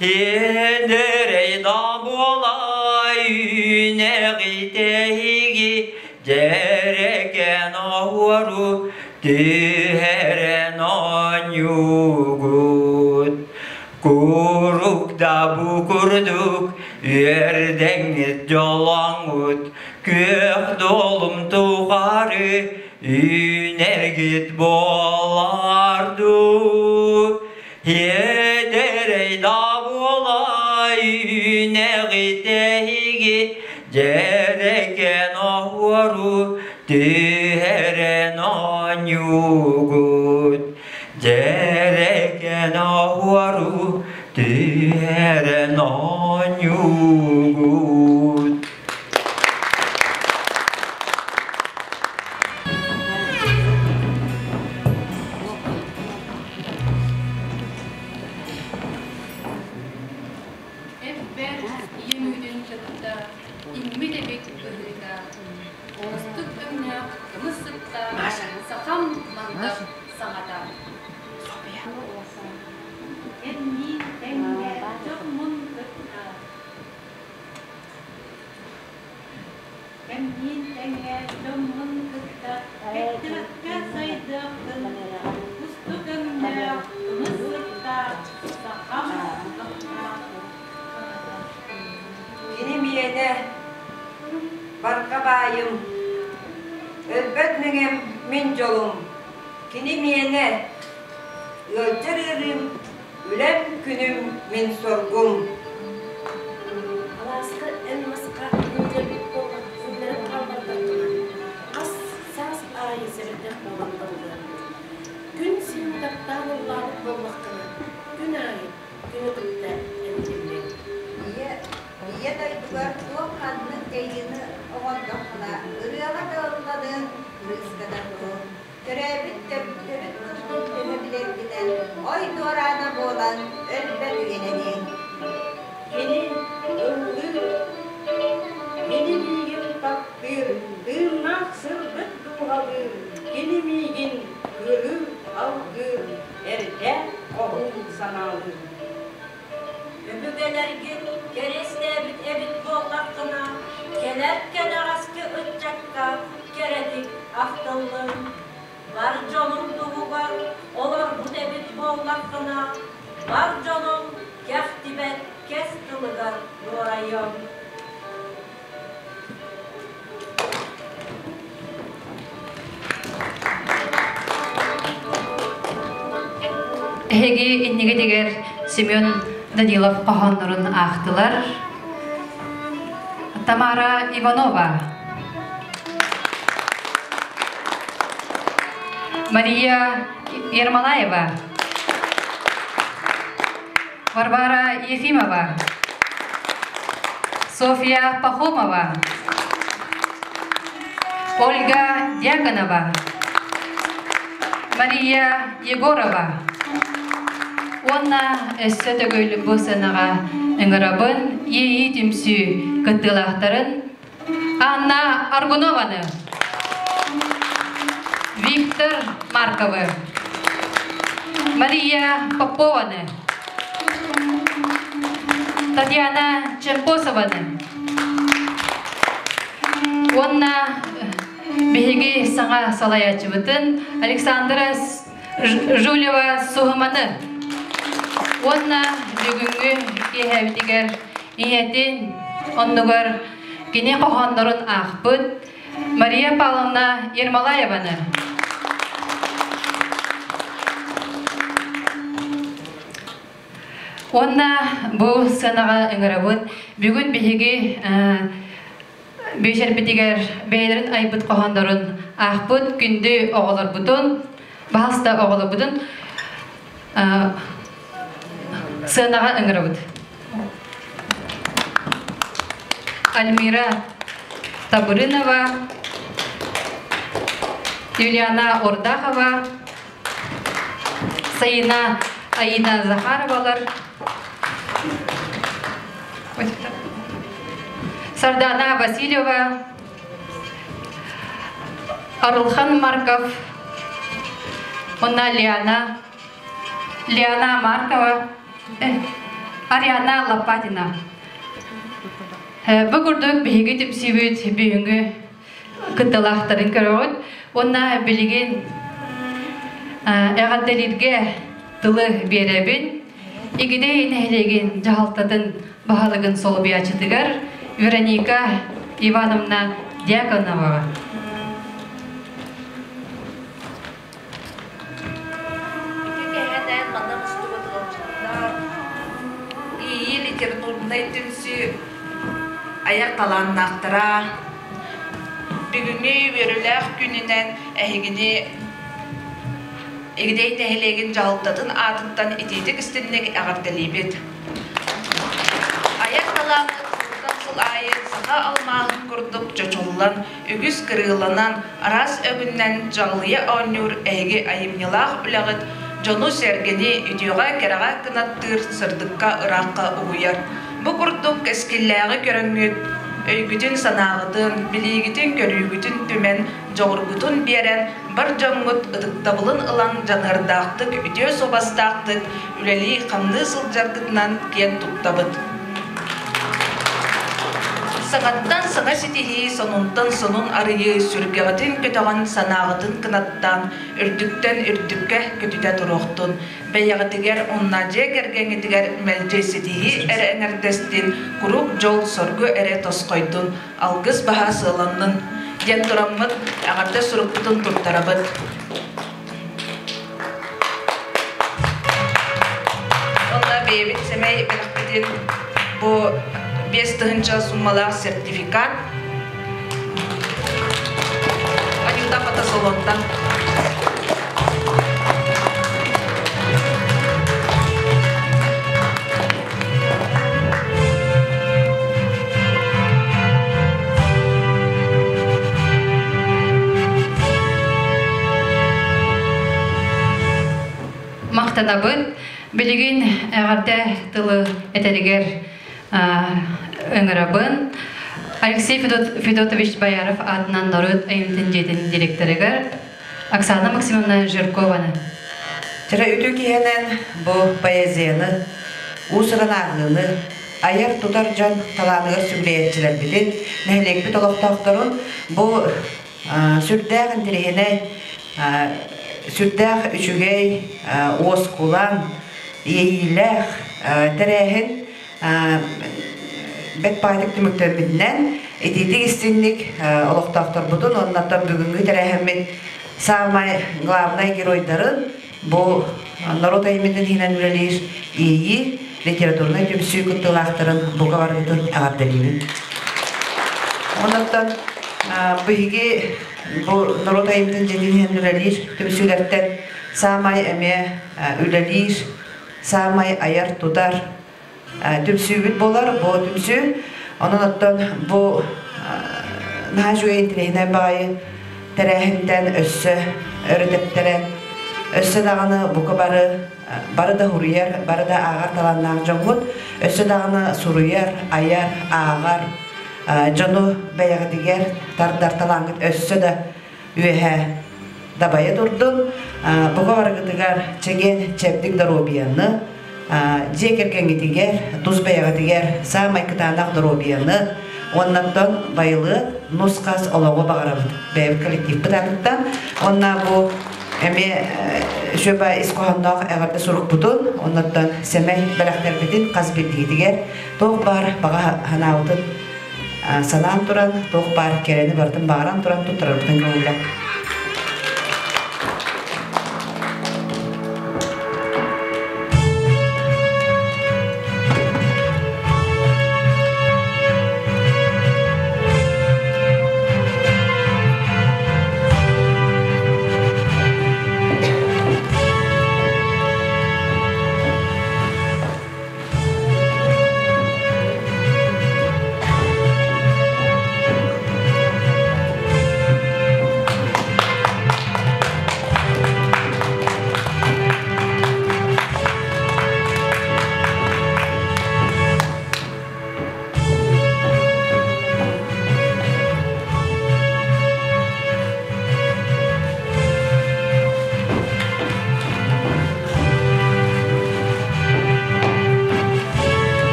Иэдэрэй да буолай үүнэҕитэһиги дьэрэкээн оһуору түһэрэн оонньуугут. Курук да бу курдук үөрдэҥҥит дьолоҥҥут, күөх дуолум тухары үүнэргит буолар дуу. Иэдэрэй да буолай үүнэҕитэһиги дьэрэкээн оһуору түһэрэн оонньуугут. Дьэрэкээн оһуору түһэрэн оонньуугут. Эппэр ийэм үүтүн кытта иҥмит эбит быһыыта, Оостук өҥнөөх кымыс сыттаах сахам мандар саҥата. Кэмниин тэҥҥэ дьоммун кытта Кэмниин тэҥҥэ дьоммун кытта кэттибэккэ сайдыахпын, кустук өҥнөөх кымыс сыттаах сахам аптаах саҥата. Кини миэнэ, барҕа баайым, өлбөт мэҥэм мин дьолум. Кини миэнэ, ыалдьар ыарыым, үлэм күнүм мин соргум. Алааска эн маска ыалдьарбыт буоллар күннэрин хааллардаххына, хас саас аайы сэбирдэх буолан ыллыам. Күн сирин таптаан ыллаабыт буоллаххына, күн аайы күнү кытта эмтиллиэҥ. Ийэ, ийэ дойдугар туох ханнык дьайыыны оҥордоххуна, ырыаҕа да ылланыаҥ, кырыыска да туруоҥ. Төрөөбүт төрүт тылгын төһө билэргинэн ой дуораана буолан өлбөт үйэлэниэҥ. Кини ыллыыр, кини миигин таптыыр, тыыннаах сырдык дууһалыыр, кини миигин кыырыыр, алгыыр, эрдэ хоһуун санаалыыр. Өбүгэлэргин кэриэстээбит эбит буоллаххына, кэлэр кэнэҕэски ыччакка кэрэтик ахтыллын. Бар дьонуҥ туһугар олорбут эбит буоллаххына, бар дьонуҥ кэхтибэт кэс тылыгар дуорайыаҥ. Эһиги иннигитигэр Семен Данилов хоһооннорун аахтылар. Тамара Иванова, Мария Ермолаева, Варвара Ефимова, Софья Пахомова, Ольга Дьяконова, Мария Егорова уонна өссө төгүл бу сыанаҕа ыҥырабын Иэйии түмсүү кыттыылаахтарын Анна Аргунованы, Виктор Марковы, Мария Попованы, Татьяна Чемпосованы уонна биһиги саҥа салайааччыбытын Александра Жулева Суһуманы уонна бүгүҥҥү киэһэбитигэр ийэтин оннугар кини хоһооннорун аахпыт Мария Павловна Ермолаеваны. Уонна бу сыанаҕа ыҥырабыт. Бүгүн биһиги биэчэрбитигэр бэйэлэрин айбыт хоһооннорун аахпыт күндү оҕолорбутун, баһаста оҕолорбутун сыанаҕа ыҥырабыт. Альмира Табырынова, Юлиана Ордахова, Саина Аина Захаровалар, Сардана Васильева, Арылхан Марков, уонна Лиана, Лиана Маркова, Ариана Лопатина. Бу курдук биһиги түмсүүбүт бүгүҥҥү кытталаахтарын көрөҕүт уонна билигин эҕэрдэлииргэ тылы биэрэбин. Игидэй нэһилиэгин дьаһалтатын баһылыгын солбуйааччытыгар Вероника Ивановна Дьяконоваҕа. Ити кэһэнэн манна мустубут ыалдьыттар, Иэйии литературнай түмсүү айар талааннаахтара бүгүҥҥү үөрүүлээх күнүнэн эһигини Игидэй нэһилиэгин дьаһалтатын аатыттан итиитик истинник эҕэрдэлиибит. Айар талааммыт сылтан сыл аайы саха алмааһын курдук чочуллан, үгүс кырыыланан, араас өҥүнэн дьаҕылыйа оонньуур эһиги айымньылаах үлэҕит дьону-сэргэни үтүөҕэ-кэрэҕэ кынаттыыр, сырдыкка-ыраахха угуйар. Бу курдук кэскиллээҕи көрөҥҥүт, өйгүтүн-санааҕытын, билиигитин-көрүүгүтүн түмэн, дьоҕургутун биэрэн, бар дьоҥҥут ытыктабылын ылан дьаныардаахтык, үтүө суобастаахтык үлэлии-хамныы сылдьаргытынан киэн туттабыт. Саҥаттан саҥа ситиһии, сонунтан сонун арыйыы сүргэҕитин көтөҕөн, санааҕытын кынаттаан, үрдүктэн үрдүккэ көтүтэ туруохтун. Бэйэҕитигэр уонна дьиэ кэргэҥҥитигэр мэлдьи ситиһии эрэ эҥэрдэстин, куруук дьол-соргу эрэ тосхойдун, алгыс баһа сыаланнын диэн тураммыт эҕэрдэ сурукпутун туттарабыт. Онно бэйэбит сэмэй бэлэхпитин бу 5000 суммалаах сертификат Анюта фотосалонтан. Махтанабыт. Билигин эҕэрдэ тылы этэригэр ыҥырабын. Алексей Федотович Бояров аатынан норуот айымньытын дьиэтин директорыгар Оксана Максимовна Жиркованы. Чара үтүө киһинэн бу поэзияны, уус-уран ааҕыыны, айар-тутар дьон талааныгар сүгүрүйээччилэрбитин, нэһилиэкпит олохтоохторун бу сүрдээх интэриэһинэй, сүрдээх үчүгэй, уоскулаҥ, иэйиилээх тэрээһин бэрт баайдык түмүктэммитинэн итиитик истинник олохтоохторбутун уонна бүгүҥҥү тэрээһиммит саамай главнай геройдарын бу норуот айымньытын иһинэн үлэлиир Иэйии литературнай түмсүү кыттыылаахтарын бука барыгытын эҕэрдэлиибин. Оннуттан биһиги бу норуот айымньытын дьиэтин иһинэн үлэлиир түмсүүлэртэн саамай эмиэ үлэлиир саамай айар-тутар түмсүүбүт буолар. Бу түмсүү онон оттон бу наһаа үчүгэй интэриэһинэй баҕайы тэрээһинтэн өссө өрө тэптэрэн, өссө даҕаны бука бары бары да суруйар, бары да ааҕар талааннаах дьоҥҥут, өссө даҕаны суруйар, айар, ааҕар дьону бэйэҕитигэр тардар талааҥҥыт өссө да үөһэ дабайа турдун. Бука барыгытыгар чэгиэн чэбдик доруобуйаны, дьиэ кэргэҥҥитигэр, тус бэйэҕитигэр саамай кытаанах доруобуйаны, уоннаттан байылыат нус-хас олоҕу баҕарабыт бэйэбит коллективпыт аатыттан. Уонна бу Эмиэ шөба ис хоһоонноох эҕэрдэ сурукпутун, оннуттан сэмэй бэлэхтэрбитин хас биирдиитигэр туох баар баҕа санаабытын санаан туран, туох баар кэрэни барытын баҕаран туран туттарарбытын көҥүллэ.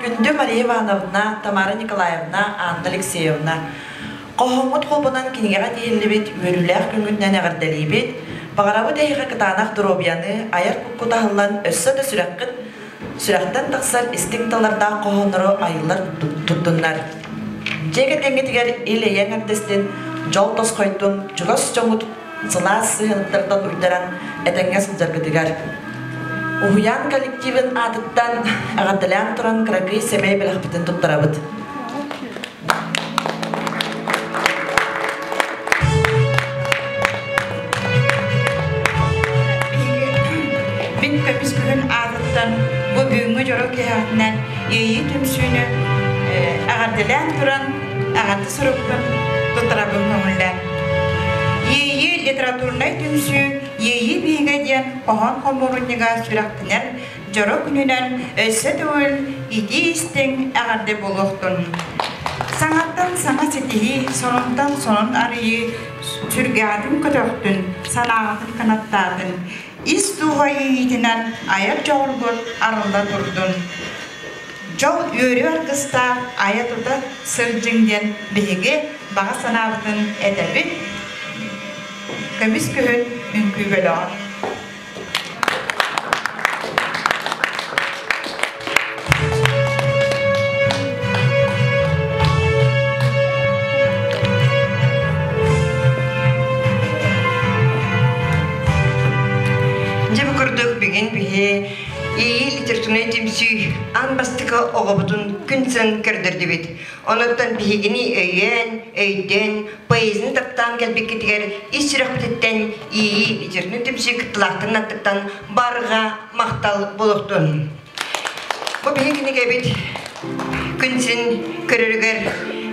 Күндү Мария Ивановна, Тамара Николаевна, Анна Алексеевна, Хоһоҥҥут холбонон кинигэҕэ тиһиллибит үөрүүлээх күҥҥүтүнэн эҕэрдэлиибит! Баҕарабыт эһиэхэ кытаанах доруобуйаны, айар куккут аһыллан өссө да сүрэххит сүрэхтэн тахсар истиҥ тыллардаах хоһооннору айыллар туттуннар. Дьиэ кэргэҥҥитигэр ил-эйэ эҥэрдэстин, дьол тосхойдун, чугас дьоҥҥут сылаас сыһыаныттартан уйдаран этэҥҥэ сылдьаргытыгар. Уһуйаан коллективын аатыттан эҕэрдэлээн туран кыракый сэмэй бэлэхпитин туттарабыт. Мин көмүс күһүн аатыттан бу бүгүҥҥү дьоро киэһэтинэн Иэйии түмсүүнү эҕэрдэлээн туран эҕэрдэ сурукпун туттарабын көҥүллээн. Иэйии литературнай түмсүү Иэйии биһигэ диэн хоһоон хомуурунньуга сүрэхтэнэр дьоро күнүнэн өссө төгүл итии-истиҥ эҕэрдэ буолуохтун. Саҥаттан саҥа ситиһии, сонунтан сонун арыйыы сүргэҕитин көтөхтүн, санааҕытын кынаттаатын, ис дууһа иэйиитинэн айар дьоҕургут арылла турдун. Дьол үөрүү аргыстаах айа-тута сылдьыҥ диэн биһиги баҕа санаабытын этэбит. Көмүс күһүн үҥкүү бөлөҕө. Дьэ бу курдук бүгүн биһи ИИ литературнай түмсүү аан бастакы оҕобутун күн сын көрдөрдүбүт. Онуттан биһигини өйөөн, өйдөөн, поэзияны таптаан кэлбиккитигэр ис сүрэхпититтэн ИИ литературнай түмсүү кыттылаахтарын аттыттан барҕа махтал буолуохтун. Бу биһиги кинигэбит күн сирин көрөрүгэр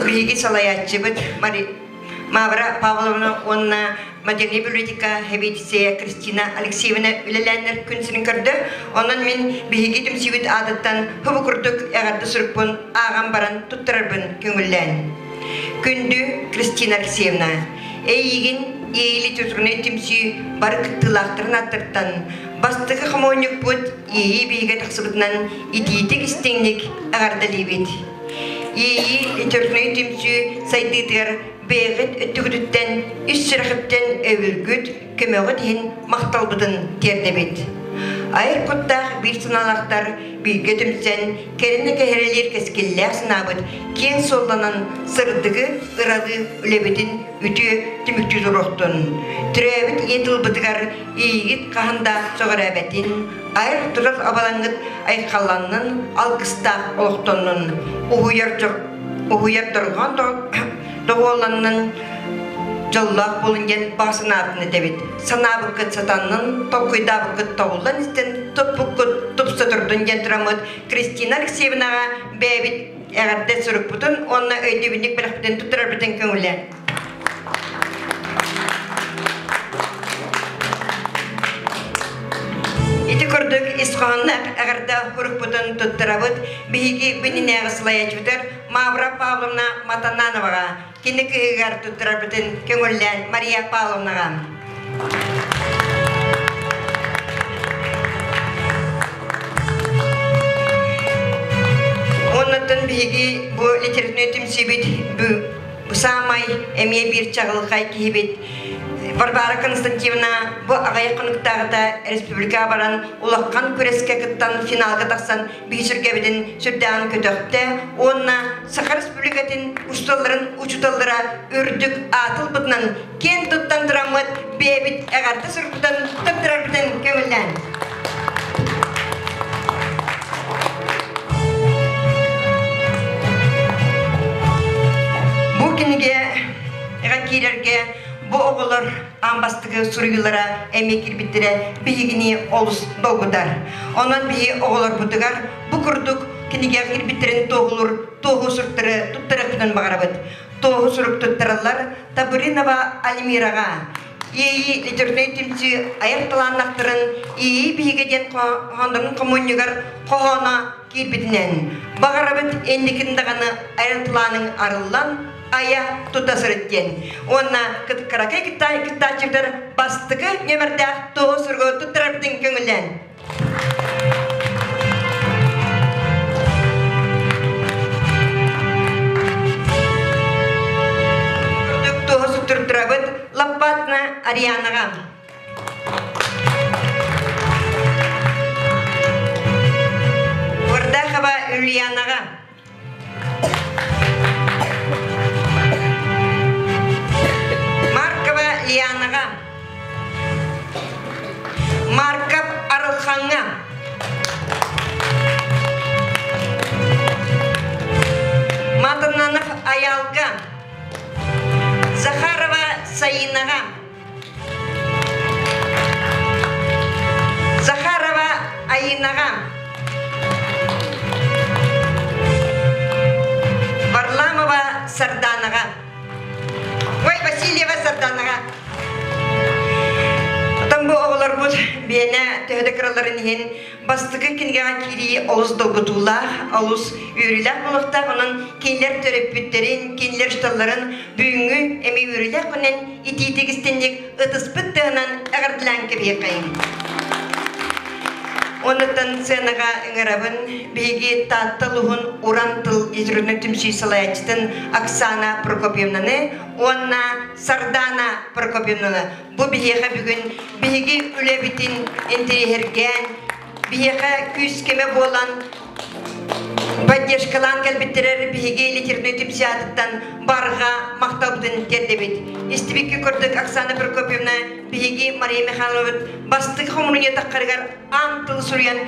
биһиги салайааччыбыт Мавра Павловна уонна модельнай библиотека сэбиэдиссэйэ Кристина Алексеевна үлэлээннэр күн сирин көрдө. Онон мин биһиги түмсүүбүт аатыттан хубу курдук эҕэрдэ сурукпун ааҕан баран туттарарбын көҥүллээн. Күндү Кристина Алексеевна, эйиигин Иэйи литературнай түмсүү бары кыттыылаахтарын ааттарыттан бастакы хомуонньукпут Иэйии биһигэ тахсыбытынан итиитик истиҥник эҕэрдэлиибит. Иэйии литературнай түмсүү сайдыытыгар бэйэҕит өттүгүтүттэн, ис сүрэхиттэн өйөбүлгүт, көмөҕүт иһин махталбытын тиэрдэбит. Айар куттаах биир санаалаахтар бииргэ түмсэн, кэрэни кэһэрэлиир кэскиллээх санаабыт киэҥ суолланан сырдыгы, ыралыы үлэбитин үтүө түмүктүү туруохтун. Төрөөбүт ийэ тылбытыгар иэйигит хаһан да сөҕүрээбэтин, айар турар абалаҥҥыт айхалланнын, алгыстаах олохтоннун, уһуйар уһуйар дорҕоон доҕуолланнын, дьоллоох буолун диэн баҕа санаатын этэбит. Санаабыккыт сатаннын, толкуйдаабыккыт тобуллан истэн, туппуккут тупса турдун диэн тураммыт Кристина Алексеевнаҕа бэйэбит эҕэрдэ сурукпутун уонна өйдөбүнньүк бэлэхпитин туттарарбытын көҥүллээн. ис хоһоонноох эҕэрдэ хурукпутун туттарабыт биһиги күнүнээҕи салайааччыбытыгар Мавра Павловна Матанановаҕа кини кыыһыгар туттарарбытын көҥүллээн Мария Павловнаҕа. Оннуттан биһиги бу литературнай түмсүүбүт бу саамай эмиэ биир чаҕылхай киһибит Варвара Константиновна бу аҕыйах хонуктааҕыта республикаҕа баран улахан күрэскэ кыттан финалга тахсан биһи сүргэбитин сүрдээҕин көтөхтө уонна Саха Республикатын учууталларын учууталлара үрдүк аатылбытынан киэн туттан тураммыт бэйэбит эҕэрдэ сурукпутун туттарарбытын көҥүллээн. Бу кинигэ эҕэ киирэргэ бу оҕолор аан бастакы суруйуулара эмиэ киирбиттэрэ биһигини олус долгутар. Онон биһи оҕолорбутугар бу курдук кинигэ киирбиттэрин туоһулуур туоһу суруктары туттарыахпытын баҕарабыт. Туоһу сурук туттараллар Табыринова Альмираҕа, Иэйии литературнай түмсүү айар талааннахтарын Иэйии биһигэ диэн хоһооннорун хомунньугар хоһооно киирбитинэн, баҕарабыт инникин даҕаны айар талааныҥ арыллан, айа тута сырыт диэн. Уонна кыракый кыттааччылар бастакы нүөмэрдээх туоһу суругу туттарарбытын көҥүллээн. Курдук туоһу суттурдурабыт Лаппатна Арианаҕа. Вардахова Ульянаҕа. Маркова Лианаҕа. Марков Арылхаҥҥа. Матананов Аялга. Захарова Саинаҕа. Захарова Айынаҕа. Варламова Сарданаҕа. Ой, Васильева Сарданаҕа. Оттон бу оҕолорбут биэнэ төһө да кыраларын иһин Бастакы кинигэҕэ киирии олус долгутуулаах, олус үөрүүлээх буолуохтаах. Онон кинилэр төрөппүттэрин, кинилэр учууталларын бүгүҥҥү эмиэ үөрүүлээх күнүнэн итиитик истинник ытыспыт тыаһынан эҕэрдэлээн кэбиһиэххэйиҥ. Оннуттан сценаҕа ыҥырабын биһиги Таатта улууһун Уран тыл литературнай түмсүү салайааччытын Оксана Прокопьевнаны уонна Сардаана Прокопьевнаны Бу биһиэхэ бүгүн биһиги үлэбитин интэриэһиргээн, биһиэхэ күүс-көмө буолан поддержкалаан кэлбиттэрэр биһиги литературнай түмсүү барҕа махталбытын тиэрдэбит. Истибикки курдук Оксана Прокопьевна биһиги Мария Михайловна бастакы хомунья таххарыгар аан тыл суруйан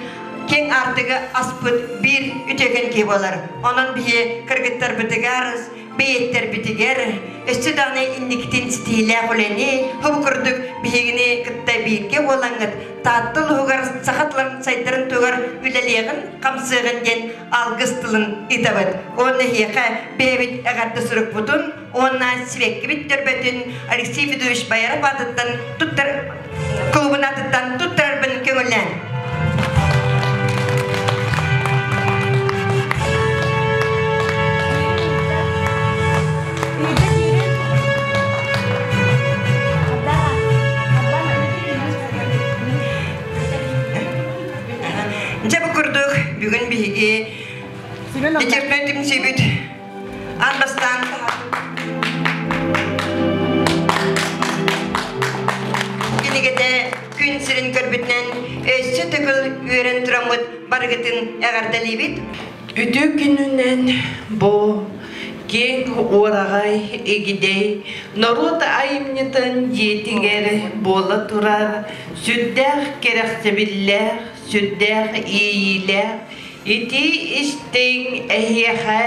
киэҥ аартыгы аспыт биир үтүөкэн киһи буолар. Онон биһи кыргыттарбытыгар бэйэттэрбитигэр өссө даҕаны инникитин ситиһиилээх үлэни, хобу курдук биһигини кытта бииргэ буолаҥҥыт Таатта улууһугар саха тылын сайдарын туһугар үлэлиэҕин, хамсыаҕын диэн алгыс тылын ыытабыт. Уонна эһиэхэ бэйэбит эҕэрдэ сурукпутун уонна сибэккибит төрбөтүн Алексей Федорович Бояров аатыттан туттар клубун аатыттан туттарарбын көҥүллээн. Дьэ бу курдук бүгүн биһиги литературнай түмсүүбүт Аан бастаан кинигэтэ күн сирин көрбүтүнэн өссө төгүл үөрэн тураммыт барыгытын эҕэрдэлиибит. Үтүө күнүнэн бу киэҥ уораҕай игидэй норуот айымньытын дьиэтигэр буола турар сүрдээх кэрэхсэбиллээх, сүрдээх иэйиилээх Ити истиҥ эһиэхэ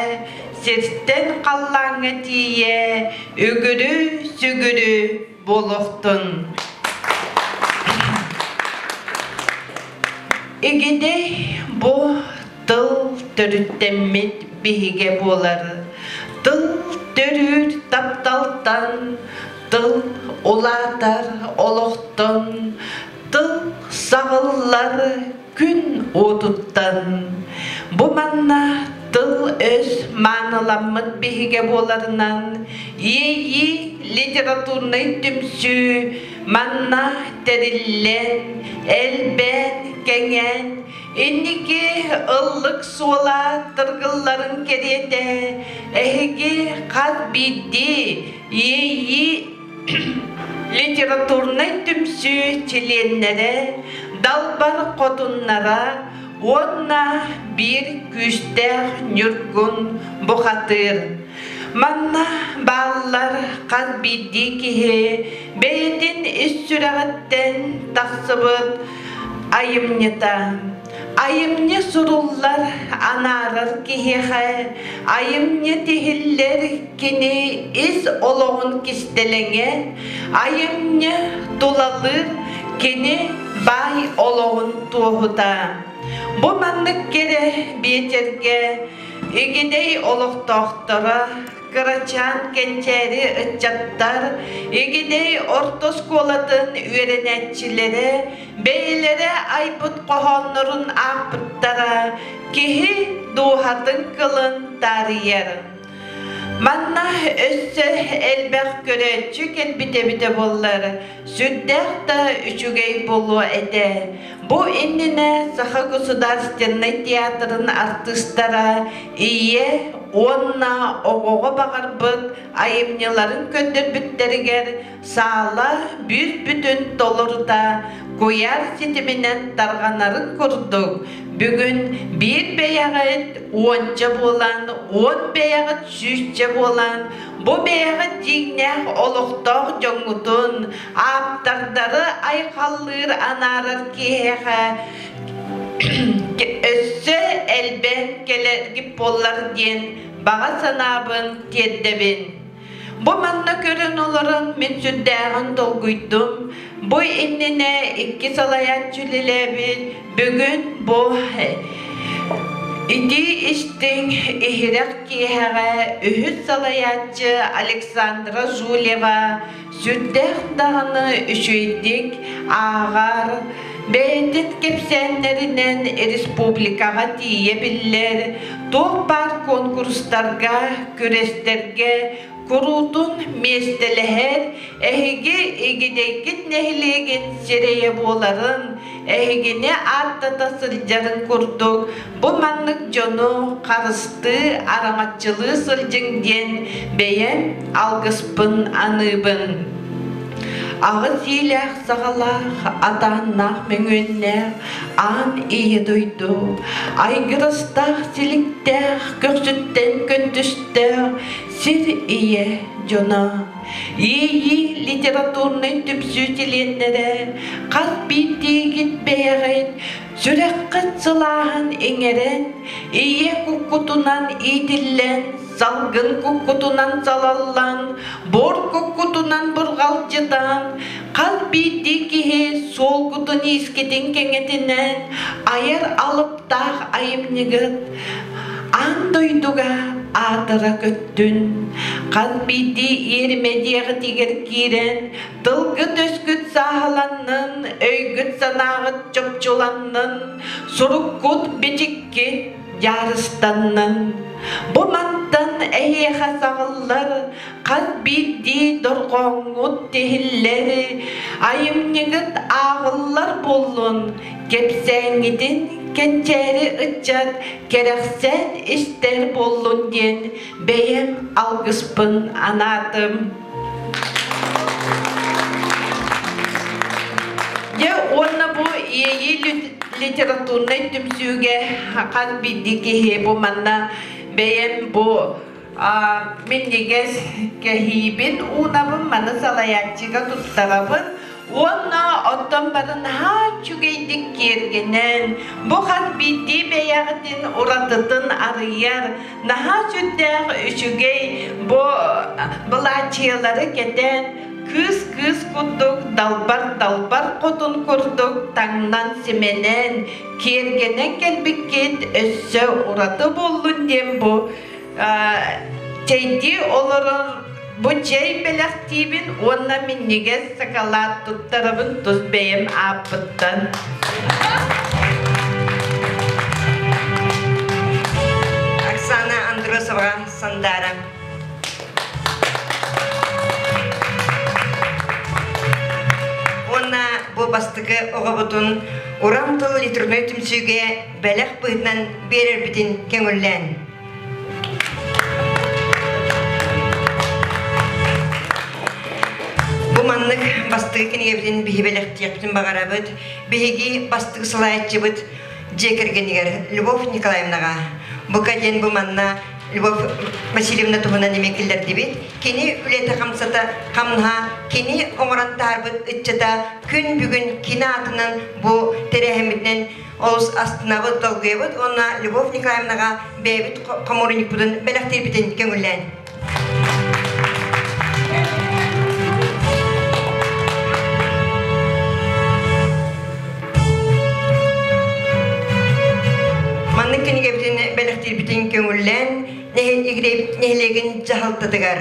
сиртэн халлааҥҥа тиийэ үгүрү-сүгүрү буолуохтун. Игидэй бу тыл төрүттэммит биһигэ буолар. Тыл төрүүр тапталтан, тыл улаатар олохтон, тыл саҕыллар. күн уотуттан. Бу манна тыл-өс мааныламмыт биһигэ буоларынан Иэйии литературнай түмсүү манна тэриллэн, элбээн, кэҥээн, инники ыллык суола тыргылларын кэриэтэ эһиги хас биирдии Иэйии литературнай түмсүү чилиэннэрэ, далбар хотуннара уонна биир күүстээх ньургун бухатыыр. Манна бааллар хас биирдии киһи бэйэтин ис сүрэҕиттэн тахсыбыт айымньыта. Айымньы суруллар, анаарар киһиэхэ, айымньы тиһиллэр кини ис олоҕун кистэлэҥэ, айымньы тулалыыр кини баай олоҕун туоһута. Бу маннык кэрэ биэчэргэ Игидэй олохтоохторо кырачаан кэнчээри ыччаттар Игидэй орто оскуолатын үөрэнээччилэрэ бэйэлэрэ айбыт хоһооннорун аахпыттара киһи дууһатын кылын таарыйар. Манна өссө элбэх көрөөччү кэлбит эбитэ буоллар, сүрдээх да үчүгэй буолуо этэ. Бу иннинэ Саха государственнай театрын артыыстара ийэ уонна оҕоҕо баҕарбыт айымньыларын көрдөрбүттэригэр саала бүүс-бүтүн толорута куйаар ситиминэн тарҕанарын курдук, бүгүн биир бэйэҕит уонча буолан, уон бэйэҕит сүүсчэ буолан, бу бэйэҕит дьиҥнээх олохтоох дьоҥҥутун, ааптардары айхаллыыр анаарар киһиэхэ өссө элбээн кэлэргит буоллар диэн баҕа санаабын тиэрдэбин. Бу манна көрөн олорон мин сүрдээҕин долгуйдум. Бу иннинэ икки салайааччы үлэлээбит, бүгүн бу итии истиҥ иһирэх киэһэҕэ үһүс салайааччы Александра Жулева сүрдээх даҕаны үчүгэйдик ааҕар, бэйэтин кэпсээннэринэн республикаҕа тиийэ биллэр, туох баар конкурстарга, күрэстэргэ куруутун миэстэлэһэр, эһиги Игидэйгит нэһилиэгин сирэйэ буоларын, эһигини ааттата сылдьарын курдук бу маннык дьону харыстыы, араҥаччылыы сылдьыҥ диэн бэйэм алгыспын аныыбын. Аҕыс иилээх саҕалаах, атааннаах мөҥүөннээх аан ийэ дойду, айгырастаах силиктээх, көхсүттэн көнтүстээх сир ийэ дьоно, Иэйии литературнай түмсүү чилиэннэрэ хас биирдиигит бэйэҕит Сүрэххит сылааһын иҥэрэн, ийэ куккутунан иитиллэн, салгын куккутунан салаллан, буор куккутунан бурҕалдьытан, хас биирдии киһи суолгутун иискитин кэҥэтинэн айар алыптаах айымньыгыт аан дойдуга аатыра көттүн. Хас биирдии иэримэдиэҕитигэр киирэн, Тылгыт-өскүт сааһыланнын, өйгүт-санааҕыт чопчуланнын, суруккут-бичиккит дьаарыстаннын. Бу мантан эһиэхэ саҕыллар хас биирдии дорҕооҥҥут тиһиллэр, айымньыгыт ааҕыллар буоллун, кэпсээҥҥитин кэнчээри ыччат кэрэхсээн истэр буоллун диэн бэйэм алгыспын анаатым. Дьэ уонна бу Иэйии литературнай түмсүүгэ хас биирдии киһи бу манна бэйэм бу минньигэс кэһиибин уунабын, маны салайааччыга туттарабын уонна оттон бары наһаа үчүгэйдик киэргэнэн, бу хас биирдии бэйэҕитин уратытын арыйар наһаа сүрдээх үчүгэй бу былаачыйалары кэтэн кыыс кыыс курдук далбар далбар хотун курдук таҥнан симэнэн киэргэнэн кэлбиккит өссө ураты буоллун диэн бу чэйдии олорор бу чэй бэлэхтиибин уонна минньигэс сакалаат туттарабын тус бэйэм ааппыттан. Сандаара. Уонна бу бастакы оҕобутун Уран тыл литературнай түмсүүгэ бэлэх быһыытынан биэрэрбитин көҥүллээн. Бу маннык бастакы кинигэбитин биһи бэлэхтиэхпитин баҕарабыт. Биһиги бастакы салайааччыбыт дьиэ кэргэнигэр Любовь Николаевнаҕа бука диэн бу манна Любовь Васильевна туһунан эмиэ киллэрдибит. Кини үлэтэ-хамсата хамнаһа, кини оҥорон таһаарбыт ыччата күн бүгүн кини аатынан бу тэрээһиммитинэн олус астынабыт, долгуйабыт уонна Любовь Николаевнаҕа бэйэбит хомуурунньукпутун бэлэхтиирбитин көҥүллээн. Маннык кинигэбитин бэлэхтиирбитин көҥүллээн нэһилиэгин дьаһалтатыгар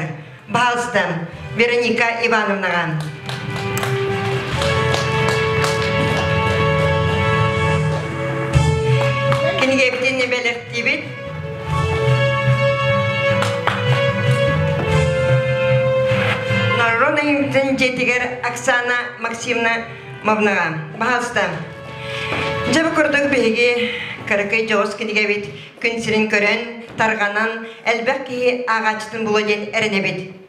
баһаалыстан Вероника Ивановнаҕа. Кинигэбитин бэлэхтиибит. Нарон айымтын дьиэтигэр Оксана Максимовна Мовнаҕа. Баһаалыста. Дьэ бу курдук биһиги кыракый дьоҕус кинигэбит күн сирин көрөн, тарҕанан, элбэх киһи ааҕааччытын булуо диэн эрэнэбит.